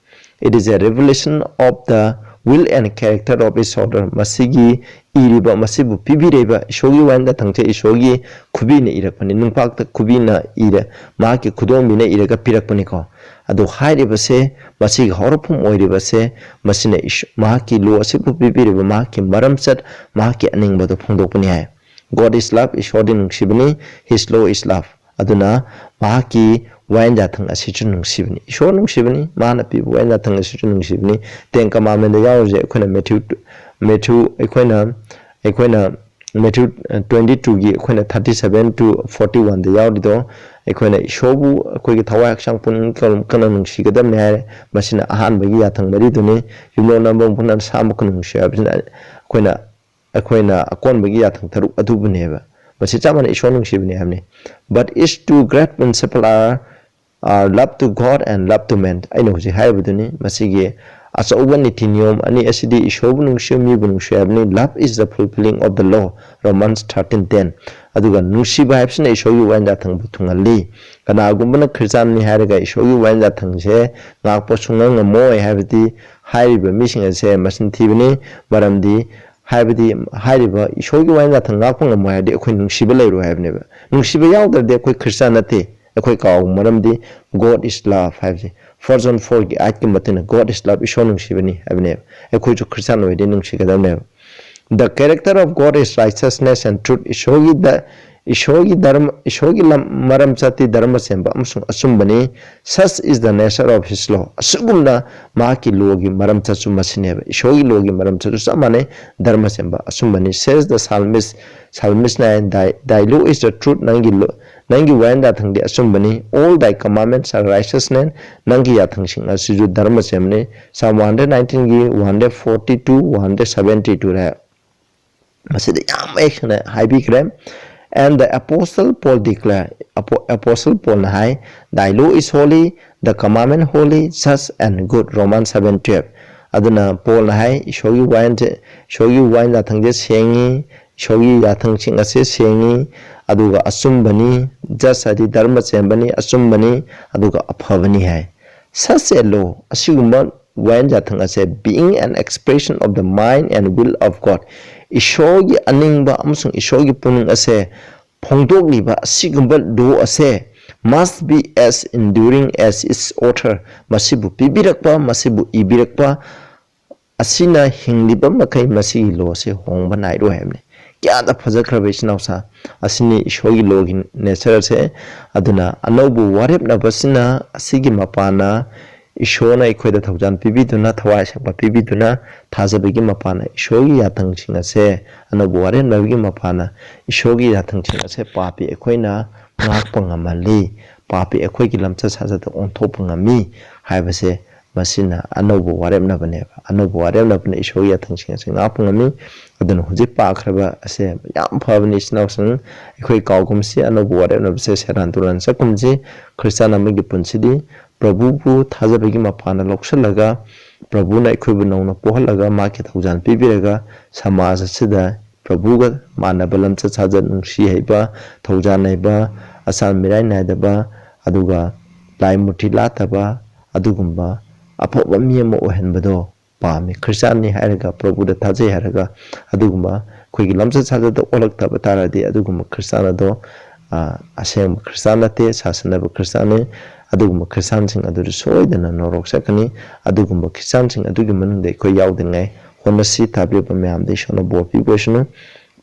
"It is a revelation of the will and character of its author." ꯃꯁꯤꯒꯤ ꯏꯔꯤꯕ, ꯃꯁꯤꯕꯨ ꯄꯤꯕꯤꯔꯛꯏꯕ ꯏꯁꯣꯔꯒꯤ ꯋꯥꯌꯦꯜ ꯌꯥꯊꯪꯁꯦ ꯏꯁꯣꯔꯒꯤ ꯈꯨꯕꯤꯅ ꯏꯔꯛꯄꯅꯤ, ꯅꯨꯡꯄꯥꯛꯇ ꯈꯨꯕꯤꯅ ꯏꯔ, ꯃꯍꯥꯛꯀꯤ ꯈꯨꯗꯣꯝꯕꯤꯅ ꯏꯔꯒ ꯄꯤꯔꯛꯄꯅꯤꯀꯣ꯫ ꯑꯗꯨ ꯍꯥꯏꯔꯤꯕꯁꯦ, ꯃꯁꯤꯒꯤ ꯍꯧꯔꯛꯐꯝ ꯑꯣꯏꯔꯤꯕꯁꯦ, ꯃꯁꯤꯅ ꯏꯁ-, ꯃꯍꯥꯛꯀꯤ law ꯑꯁꯤꯕꯨ ꯄꯤꯕꯤꯔꯤꯕ ꯃꯍꯥꯛꯀꯤ ꯃꯔꯝꯆꯠ, ꯃꯍꯥꯛꯀꯤ ꯑꯅꯤꯡꯕꯗꯨ ꯐꯣꯡꯗꯣꯛꯄꯅꯤ ꯍꯥꯏ꯫ "God is love", ꯏꯁꯣꯔꯗꯤ ꯅꯨꯡꯁꯤꯕꯅꯤ, "His law is love", ꯑꯗꯨꯅ ꯃꯍꯥꯛꯀꯤ ꯋꯥꯌꯦꯜ ꯌꯥꯊꯪ ꯑꯁꯤꯁꯨ ꯅꯨꯡꯁꯤꯕꯅꯤ, ꯏꯁꯣꯔ ꯅꯨꯡꯁꯤꯕꯅꯤ, ꯃꯥꯅ ꯄꯤꯕ ꯋꯥꯌꯦꯜ ꯌꯥꯊꯪ ꯑꯁꯤꯁꯨ ꯅꯨꯡꯁꯤꯕꯅꯤ꯫ Ten Commandment ꯗ ꯌꯥꯎꯔꯤꯁꯦ ꯑꯩꯈꯣꯏꯅ Matthew, Matthew, ꯑꯩꯈꯣꯏꯅ, ꯑꯩꯈꯣꯏꯅ Matthew, ꯑ, twenty two ꯒꯤ ꯑꯩꯈꯣꯏꯅ thirty seven to forty one ꯗ ꯌꯥꯎꯔꯤꯗꯣ, ꯑꯩꯈꯣꯏꯅ ꯏꯁꯣꯔꯕꯨ ꯑꯩꯈꯣꯏꯒꯤ ꯊꯋꯥꯏ ꯍꯛꯆꯥꯡ ꯄꯨꯛꯅꯤꯡ ꯀ-, ꯀꯟꯅ ꯅꯨꯡꯁꯤꯒꯗꯕꯅꯤ ꯍꯥꯏꯔꯦ꯫ ꯃꯁꯤꯅ ꯑꯍꯥꯟꯕꯒꯤ ꯌꯥꯊꯪ ꯃꯔꯤꯗꯨꯅꯤ꯫ "ꯌꯨꯝꯂꯣꯟ ꯅꯝꯕ ꯃꯄꯨꯅ ꯅꯁꯥꯃꯛꯄꯨ ꯅꯨꯡꯁꯤ" ꯍꯥꯏꯕꯁꯤꯅ ꯑꯩꯈꯣꯏꯅ, ꯑꯩꯈꯣꯏꯅ ꯑꯀꯣꯟꯕꯒꯤ ꯌꯥꯊꯪ ꯇꯔꯨꯛ ꯑꯗꯨꯕꯨꯅꯦꯕ꯫ ꯃꯁꯤ ꯆꯞ ꯃꯥꯟꯅꯩ, ꯏꯁꯣꯔ ꯅꯨꯡꯁꯤꯕꯅꯤ ꯍꯥꯏꯕꯅꯤ꯫ But its two great principle are, are love to God and love to man. ꯑꯩꯅ ꯍꯧꯖꯤꯛ ꯍꯥꯏꯔꯤꯕꯗꯨꯅꯤ, ꯃꯁꯤꯒꯤ ꯑꯆꯧꯕ ꯅꯤꯇꯤ ꯅꯤꯌꯣꯝ ꯑꯅꯤ ꯑꯁꯤꯗꯤ ꯏꯁꯣꯔꯕꯨ ꯅꯨꯡꯁꯤꯌꯨ, ꯃꯤꯕꯨ ꯅꯨꯡꯁꯤꯌꯨ ꯍꯥꯏꯕꯅꯤ, "Love is the fulfilling of the law", Romans thirteen ten꯫ ꯑꯗꯨꯒ ꯅꯨꯡꯁꯤꯕ ꯍꯥꯏꯕꯁꯤꯅ ꯏꯁꯣꯔꯒꯤ ꯋꯥꯌꯦꯟ ꯌꯥꯊꯪꯕꯨ ꯊꯨꯡꯍꯜꯂꯤ꯫ ꯀꯅꯥꯒꯨꯝꯕꯅ ꯈ꯭ꯔꯤꯁꯇꯥꯟꯅꯤ ꯍꯥꯏꯔꯒ ꯏꯁꯣꯔꯒꯤ ꯋꯥꯌꯦꯟ ꯌꯥꯊꯪꯁꯦ ꯉꯥꯛꯄ ꯁꯨꯡꯉꯝ ꯉꯝꯃꯣꯏ ꯍꯥꯏꯕꯗꯤ ꯍꯥꯏꯔꯤꯕ ꯃꯤꯁꯤꯡ ꯑꯁꯦ ꯃꯆꯤꯟ ꯊꯤꯕꯅꯤ꯫ ꯃꯔꯝꯗꯤ ꯍꯥꯏꯕꯗꯤ ꯍꯥꯏꯔꯤꯕ ꯏꯁꯣꯔꯒꯤ ꯋꯥꯌꯦꯟ ꯌꯥꯊꯪ ꯉꯥꯛꯄ ꯉꯝꯃꯣꯏ ꯍꯥꯏꯔꯗꯤ ꯑꯩꯈꯣꯏ ꯅꯨꯡꯁꯤꯕ ꯂꯩꯔꯣꯏ ꯍꯥꯏꯕꯅꯦꯕ꯫ ꯅꯨꯡꯁꯤꯕ ꯌꯥꯎꯗ꯭ꯔꯗꯤ ꯑꯩꯈꯣꯏ ꯈ꯭ꯔꯤꯁꯇꯥꯟ ꯅꯠꯇꯦ, ꯑꯩꯈꯣꯏ ꯀꯥꯎ꯫ ꯃꯔꯝꯗꯤ God is love ꯍꯥꯏꯕꯁꯦ, First John four ꯒꯤ eight ꯀꯤ ꯃꯇꯨꯡ ꯏꯟꯅ God is love, ꯏꯁꯣꯔ ꯅꯨꯡꯁꯤꯕꯅꯤ ꯍꯥꯏꯕꯅꯦꯕ꯫ ꯑꯩꯈꯣꯏꯁꯨ ꯈ꯭ꯔꯤꯁꯇꯥꯟ ꯑꯣꯏꯔꯗꯤ ꯅꯨꯡꯁꯤꯒꯗꯕꯅꯦꯕ꯫ The character of God is righteousness and truth. ꯏꯁꯣꯔꯒꯤ ꯏꯁꯣꯔꯒꯤ ꯙꯔꯃ, ꯏꯁꯣꯔꯒꯤ ꯂꯝ ꯃꯔꯝ ꯆꯠꯇꯤ ꯙꯔꯃ ꯆꯦꯟꯕ ꯑꯃꯁꯨꯡ ꯑꯆꯨꯝꯕꯅꯤ꯫ Such is the nature of his law. ꯑꯁꯤꯒꯨꯝꯅ ꯃꯍꯥꯛꯀꯤ ꯂꯣꯒꯤ ꯃꯔꯝ ꯆꯠꯁꯨ ꯃꯁꯤꯅꯦꯕ꯫ ꯏꯁꯣꯔꯒꯤ ꯂꯣꯒꯤ ꯃꯔꯝ ꯆꯠꯁꯨ ꯆꯞ ꯃꯥꯟꯅꯩ꯫ ꯙꯔꯃ ꯆꯦꯟꯕ ꯑꯆꯨꯝꯕꯅꯤ꯫ Says the psalmist, psalmist ꯅ ꯍꯥꯏ, "Thy, thy law is the truth." ꯅꯪꯒꯤ ꯂꯣ, ꯅꯪꯒꯤ ꯋꯥꯌꯦꯟ ꯌꯥꯊꯪꯗꯤ ꯑꯆꯨꯝꯕꯅꯤ꯫ "All thy commandments are righteousness." ꯅꯪꯒꯤ ꯌꯥꯊꯪꯁꯤꯡ ꯑꯁꯤꯁꯨ ꯙꯔꯃ ꯆꯦꯟꯕꯅꯤ꯫ Psalm one hundred nineteen ꯒꯤ one hundred forty two, one hundred seventy two ꯗ ꯃꯁꯤꯗ ꯌꯥꯝ ꯃꯌꯦꯛ ꯁꯦꯡꯅ ꯍꯥꯏꯕꯤꯈ꯭ꯔꯦ꯫ And the apostle Paul declare, ꯑꯦꯄꯣꯁꯜ ꯄꯣꯜꯅ high, "Thy law is holy, the commandment holy, just and good." Romans seven twelve꯫ ꯑꯗꯨꯅ ꯄꯣꯜꯅ ꯍꯥꯏ, ꯏꯁꯣꯔꯒꯤ ꯋꯥꯌꯦꯟꯁꯦ, ꯏꯁꯣꯔꯒꯤ ꯋꯥꯌꯦꯟ ꯌꯥꯊꯪꯁꯦ ꯁꯦꯡꯉꯤ, ꯏꯁꯣꯔꯒꯤ ꯌꯥꯊꯪꯁꯤꯡ ꯑꯁꯦ ꯁꯦꯡꯉꯤ, ꯑꯗꯨꯒ ꯑꯆꯨꯝꯕꯅꯤ, just ꯍꯥꯏꯗꯤ ꯙꯔꯃ ꯆꯦꯟꯕꯅꯤ, ꯑꯆꯨꯝꯕꯅꯤ, ꯑꯗꯨꯒ ꯑꯐꯕꯅꯤ ꯍꯥꯏ꯫ Such a law, ꯑꯁꯤꯒꯨꯝꯕ ꯋꯥꯌꯦꯟ ꯌꯥꯊꯪ ꯑꯁꯦ, being an expression of the mind and will of God, ꯏꯁꯣꯔꯒꯤ ꯑꯅꯤꯡꯕ ꯑꯃꯁꯨꯡ ꯏꯁꯣꯔꯒꯤ ꯄꯨꯛꯅꯤꯡ ꯑꯁꯦ ꯐꯣꯡꯗꯣꯛꯂꯤꯕ ꯑꯁꯤꯒꯨꯝꯕ ꯂꯣ ꯑꯁꯦ, must be as enduring as its author, ꯃꯁꯤꯕꯨ ꯄꯤꯕꯤꯔꯛꯄ, ꯃꯁꯤꯕꯨ ꯏꯕꯤꯔꯛꯄ ꯑꯁꯤꯅ ꯍꯤꯡꯂꯤꯕ ꯃꯈꯩ ꯃꯁꯤꯒꯤ ꯂꯣ ꯑꯁꯦ ꯍꯣꯡꯕ ꯅꯥꯏꯔꯣꯏ ꯍꯥꯏꯕꯅꯤ꯫ ꯀꯌꯥꯗ ꯐꯖꯈ꯭ꯔꯕ ꯏꯆꯤꯟ ꯏꯅꯥꯎꯁꯥ! ꯑꯁꯤꯅꯤ ꯏꯁꯣꯔꯒꯤ ꯂꯣꯒꯤ ꯅꯦꯆꯔꯁꯦ꯫ ꯑꯗꯨꯅ ꯑꯅꯧꯕ ꯋꯥꯔꯦꯞꯅꯕꯁꯤꯅ ꯑꯁꯤꯒꯤ ꯃꯄꯥꯟꯅ ꯏꯁꯣꯔꯅ ꯑꯩꯈꯣꯏꯗ ꯊꯧꯖꯥꯜ ꯄꯤꯕꯤꯗꯨꯅ, ꯊꯋꯥꯏ ꯑꯁꯦꯡꯕ ꯄꯤꯕꯤꯗꯨꯅ, ꯊꯥꯖꯕꯒꯤ ꯃꯄꯥꯟꯅ ꯏꯁꯣꯔꯒꯤ ꯌꯥꯊꯪꯁꯤꯡ ꯑꯁꯦ, ꯑꯅꯧꯕ ꯋꯥꯔꯦꯞꯅꯕꯒꯤ ꯃꯄꯥꯟꯅ ꯏꯁꯣꯔꯒꯤ ꯌꯥꯊꯪꯁꯤꯡ ꯑꯁꯦ ꯄꯥꯄꯤ ꯑꯩꯈꯣꯏꯅ ꯉꯥꯛꯄ ꯉꯝꯍꯜꯂꯤ, ꯄꯥꯄꯤ ꯑꯩꯈꯣꯏꯒꯤ ꯂꯝꯆꯠ ꯁꯥꯖꯠꯇ ꯑꯣꯟꯊꯣꯛꯄ ꯉꯝꯃꯤ ꯍꯥꯏꯕꯁꯦ ꯃꯁꯤꯅ ꯑꯅꯧꯕ ꯋꯥꯔꯦꯞꯅꯕꯅꯦꯕ꯫ ꯑꯅꯧꯕ ꯋꯥꯔꯦꯞꯅꯕꯅ ꯏꯁꯣꯔꯒꯤ ꯌꯥꯊꯪꯁꯤꯡ ꯑꯁꯦ ꯉꯥꯛꯄ ꯉꯝꯃꯤ꯫ ꯑꯗꯨꯅ ꯍꯧꯖꯤꯛ ꯄꯥꯈ꯭ꯔꯕ ꯑꯁꯦ ꯌꯥꯝ ꯐꯕꯅꯤ, ꯏꯆꯤꯟ ꯏꯅꯥꯎꯁꯤꯡ꯫ ꯑꯩꯈꯣꯏ ꯀꯥꯎꯒꯨꯝꯁꯤ, ꯑꯅꯧꯕ ꯋꯥꯔꯦꯞꯅꯕꯁꯦ ꯁꯦꯔꯥꯟ ꯇꯨꯔꯥꯟ ꯆꯠꯀꯨꯝꯁꯤ꯫ ꯈ꯭ꯔꯤꯁꯇꯥꯟ ꯑꯃꯒꯤ ꯄꯨꯟꯁꯤꯗꯤ ꯄ꯭ꯔꯚꯨꯕꯨ ꯊꯥꯖꯕꯒꯤ ꯃꯄꯥꯟꯅ ꯂꯧꯁꯤꯜꯂꯒ, ꯄ꯭ꯔꯚꯨꯅ ꯑꯩꯈꯣꯏꯕꯨ ꯅꯧꯅ ꯄꯣꯛꯍꯜꯂꯒ, ꯃꯍꯥꯛꯀꯤ ꯊꯧꯖꯥꯜ ꯄꯤꯕꯤꯔꯒ, ꯁꯃꯥꯖ ꯑꯁꯤꯗ ꯄ꯭ꯔꯚꯨꯒ ꯃꯥꯟꯅꯕ ꯂꯝꯆꯠ ꯁꯥꯖꯠ, ꯅꯨꯡꯁꯤ ꯍꯩꯕ, ꯊꯧꯖꯥꯜ ꯍꯩꯕ, ꯑꯁꯥꯟ ꯃꯤꯔꯥꯏ ꯅꯥꯏꯗꯕ, ꯑꯗꯨꯒ ꯂꯥꯏ ꯃꯨꯔꯇꯤ ꯂꯥꯠꯇꯕ, ꯑꯗꯨꯒꯨꯝꯕ ꯑꯐꯕ ꯃꯤ ꯑꯃ ꯑꯣꯏꯍꯟꯕꯗꯣ ꯄꯥꯝꯃꯤ꯫ ꯈ꯭ꯔꯤꯁꯇꯥꯟꯅꯤ ꯍꯥꯏꯔꯒ, ꯄ꯭ꯔꯚꯨꯗ ꯊꯥꯖꯩ ꯍꯥꯏꯔꯒ, ꯑꯗꯨꯒꯨꯝꯕ ꯑꯩꯈꯣꯏꯒꯤ ꯂꯝꯆꯠ ꯁꯥꯖꯠꯇ ꯑꯣꯜꯂꯛꯇꯕ ꯇꯥꯔꯗꯤ, ꯑꯗꯨꯒꯨꯝꯕ ꯈ꯭ꯔꯤꯁꯇꯥꯟ ꯑꯗꯣ, ꯑ, ꯑꯁꯦꯡꯕ ꯈ꯭ꯔꯤꯁꯇꯥꯟ ꯅꯠꯇꯦ, ꯁꯥꯁꯟꯅꯕ ꯈ꯭ꯔꯤꯁꯇꯥꯟꯅꯤ꯫ ꯑꯗꯨꯒꯨꯝꯕ ꯈ꯭ꯔꯤꯁꯇꯥꯟꯁꯤꯡ ꯑꯗꯨꯗꯤ ꯁꯣꯏꯗꯅ ꯅꯣꯔꯣꯛ ꯆꯠꯀꯅꯤ꯫ ꯑꯗꯨꯒꯨꯝꯕ ꯈ꯭ꯔꯤꯁꯇꯥꯟꯁꯤꯡ ꯑꯗꯨꯒꯤ ꯃꯅꯨꯡꯗ ꯑꯩꯈꯣꯏ ꯌꯥꯎꯗꯅꯤꯡꯉꯥꯏ ꯍꯣꯠꯅꯁꯤ꯫ ꯇꯥꯕꯤꯔꯤꯕ ꯃꯌꯥꯝꯗ ꯏꯁꯣꯔꯅ ꯕꯣꯔ ꯄꯤꯕ ꯑꯣꯏꯁꯅꯨ꯫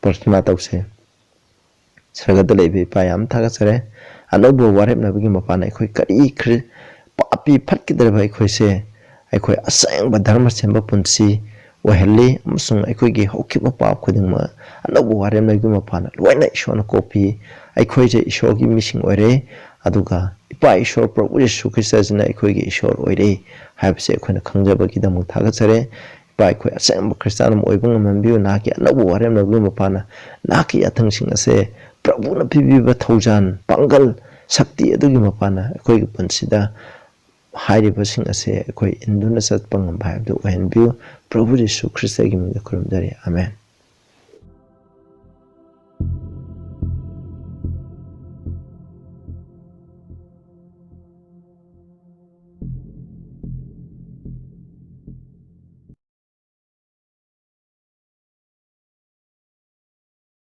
ꯄ꯭ꯔꯊꯅꯥ ꯇꯧꯁꯦ꯫ ꯁꯔꯒꯗ ꯂꯩꯕ ꯏꯄꯥ, ꯌꯥꯝ ꯊꯥꯒꯠꯆꯔꯦ꯫ ꯑꯅꯧꯕ ꯋꯥꯔꯦꯞꯅꯕꯒꯤ ꯃꯄꯥꯟꯅ ꯑꯩꯈꯣꯏ ꯀꯔꯤ ꯈ꯭ꯔꯤ-, ꯄꯥꯄꯤ ꯐꯠꯈꯤꯗ꯭ꯔꯕ ꯑꯩꯈꯣꯏꯁꯦ ꯑꯩꯈꯣꯏ ꯑꯁꯦꯡꯕ ꯙꯔꯃ ꯁꯦꯝꯕ ꯄꯨꯟꯁꯤ ꯑꯣꯏꯍꯜꯂꯤ, ꯑꯃꯁꯨꯡ ꯑꯩꯈꯣꯏꯒꯤ ꯍꯧꯈꯤꯕ ꯄꯥꯞ ꯈꯨꯗꯤꯡꯃꯛ ꯑꯅꯧꯕ ꯋꯥꯔꯦꯞꯅꯕꯒꯤ ꯃꯄꯥꯟꯅ ꯂꯣꯏꯅ ꯏꯁꯣꯔꯅ ꯀꯣꯛꯄꯤ꯫ ꯑꯩꯈꯣꯏꯁꯦ ꯏꯁꯣꯔꯒꯤ ꯃꯤꯁꯤꯡ ꯑꯣꯏꯔꯦ, ꯑꯗꯨꯒ ꯏꯄꯥ ꯏꯁꯣꯔ ꯄ꯭ꯔꯚꯨ ꯌꯤꯁꯨ ꯈ꯭ꯔꯤꯁꯇꯁꯤꯅ ꯑꯩꯈꯣꯏꯒꯤ ꯏꯁꯣꯔ ꯑꯣꯏꯔꯦ ꯍꯥꯏꯕꯁꯦ ꯑꯩꯈꯣꯏꯅ ꯈꯪꯖꯕꯒꯤꯗꯃꯛ ꯊꯥꯒꯠꯆꯔꯦ꯫ ꯏꯄꯥ, ꯑꯩꯈꯣꯏ ꯑꯁꯦꯡꯕ ꯈ꯭ꯔꯤꯁꯇꯥꯟ ꯑꯃ ꯑꯣꯏꯕ ꯉꯝꯍꯟꯕꯤꯌꯨ꯫ ꯅꯍꯥꯛꯀꯤ ꯑꯅꯧꯕ ꯋꯥꯔꯦꯞꯅꯕꯒꯤ ꯃꯄꯥꯟꯅ ꯅꯍꯥꯛꯀꯤ ꯌꯥꯊꯪꯁꯤꯡ ꯑꯁꯦ ꯄ꯭ꯔꯚꯨꯅ ꯄꯤꯕꯤꯕ ꯊꯧꯖꯥꯜ, ꯄꯥꯡꯒꯜ, ꯁꯛꯇꯤ ꯑꯗꯨꯒꯤ ꯃꯄꯥꯟꯅ ꯑꯩꯈꯣꯏꯒꯤ ꯄꯨꯟꯁꯤꯗ ꯍꯥꯏꯔꯤꯕꯁꯤꯡ ꯑꯁꯦ ꯑꯩꯈꯣꯏ ꯏꯟꯗꯨꯅ ꯆꯠꯄ ꯉꯝꯕ ꯍꯥꯏꯕꯗꯨ ꯑꯣꯏꯍꯟꯕꯤꯌꯨ꯫ ꯄ꯭ꯔꯚꯨ ꯌꯤꯁꯨ ꯈ꯭ꯔꯤꯁꯇꯒꯤ ꯃꯤꯡꯗ ꯈꯨꯔꯨꯝꯖꯔꯤ꯫ ꯑꯥꯃꯦꯟ꯫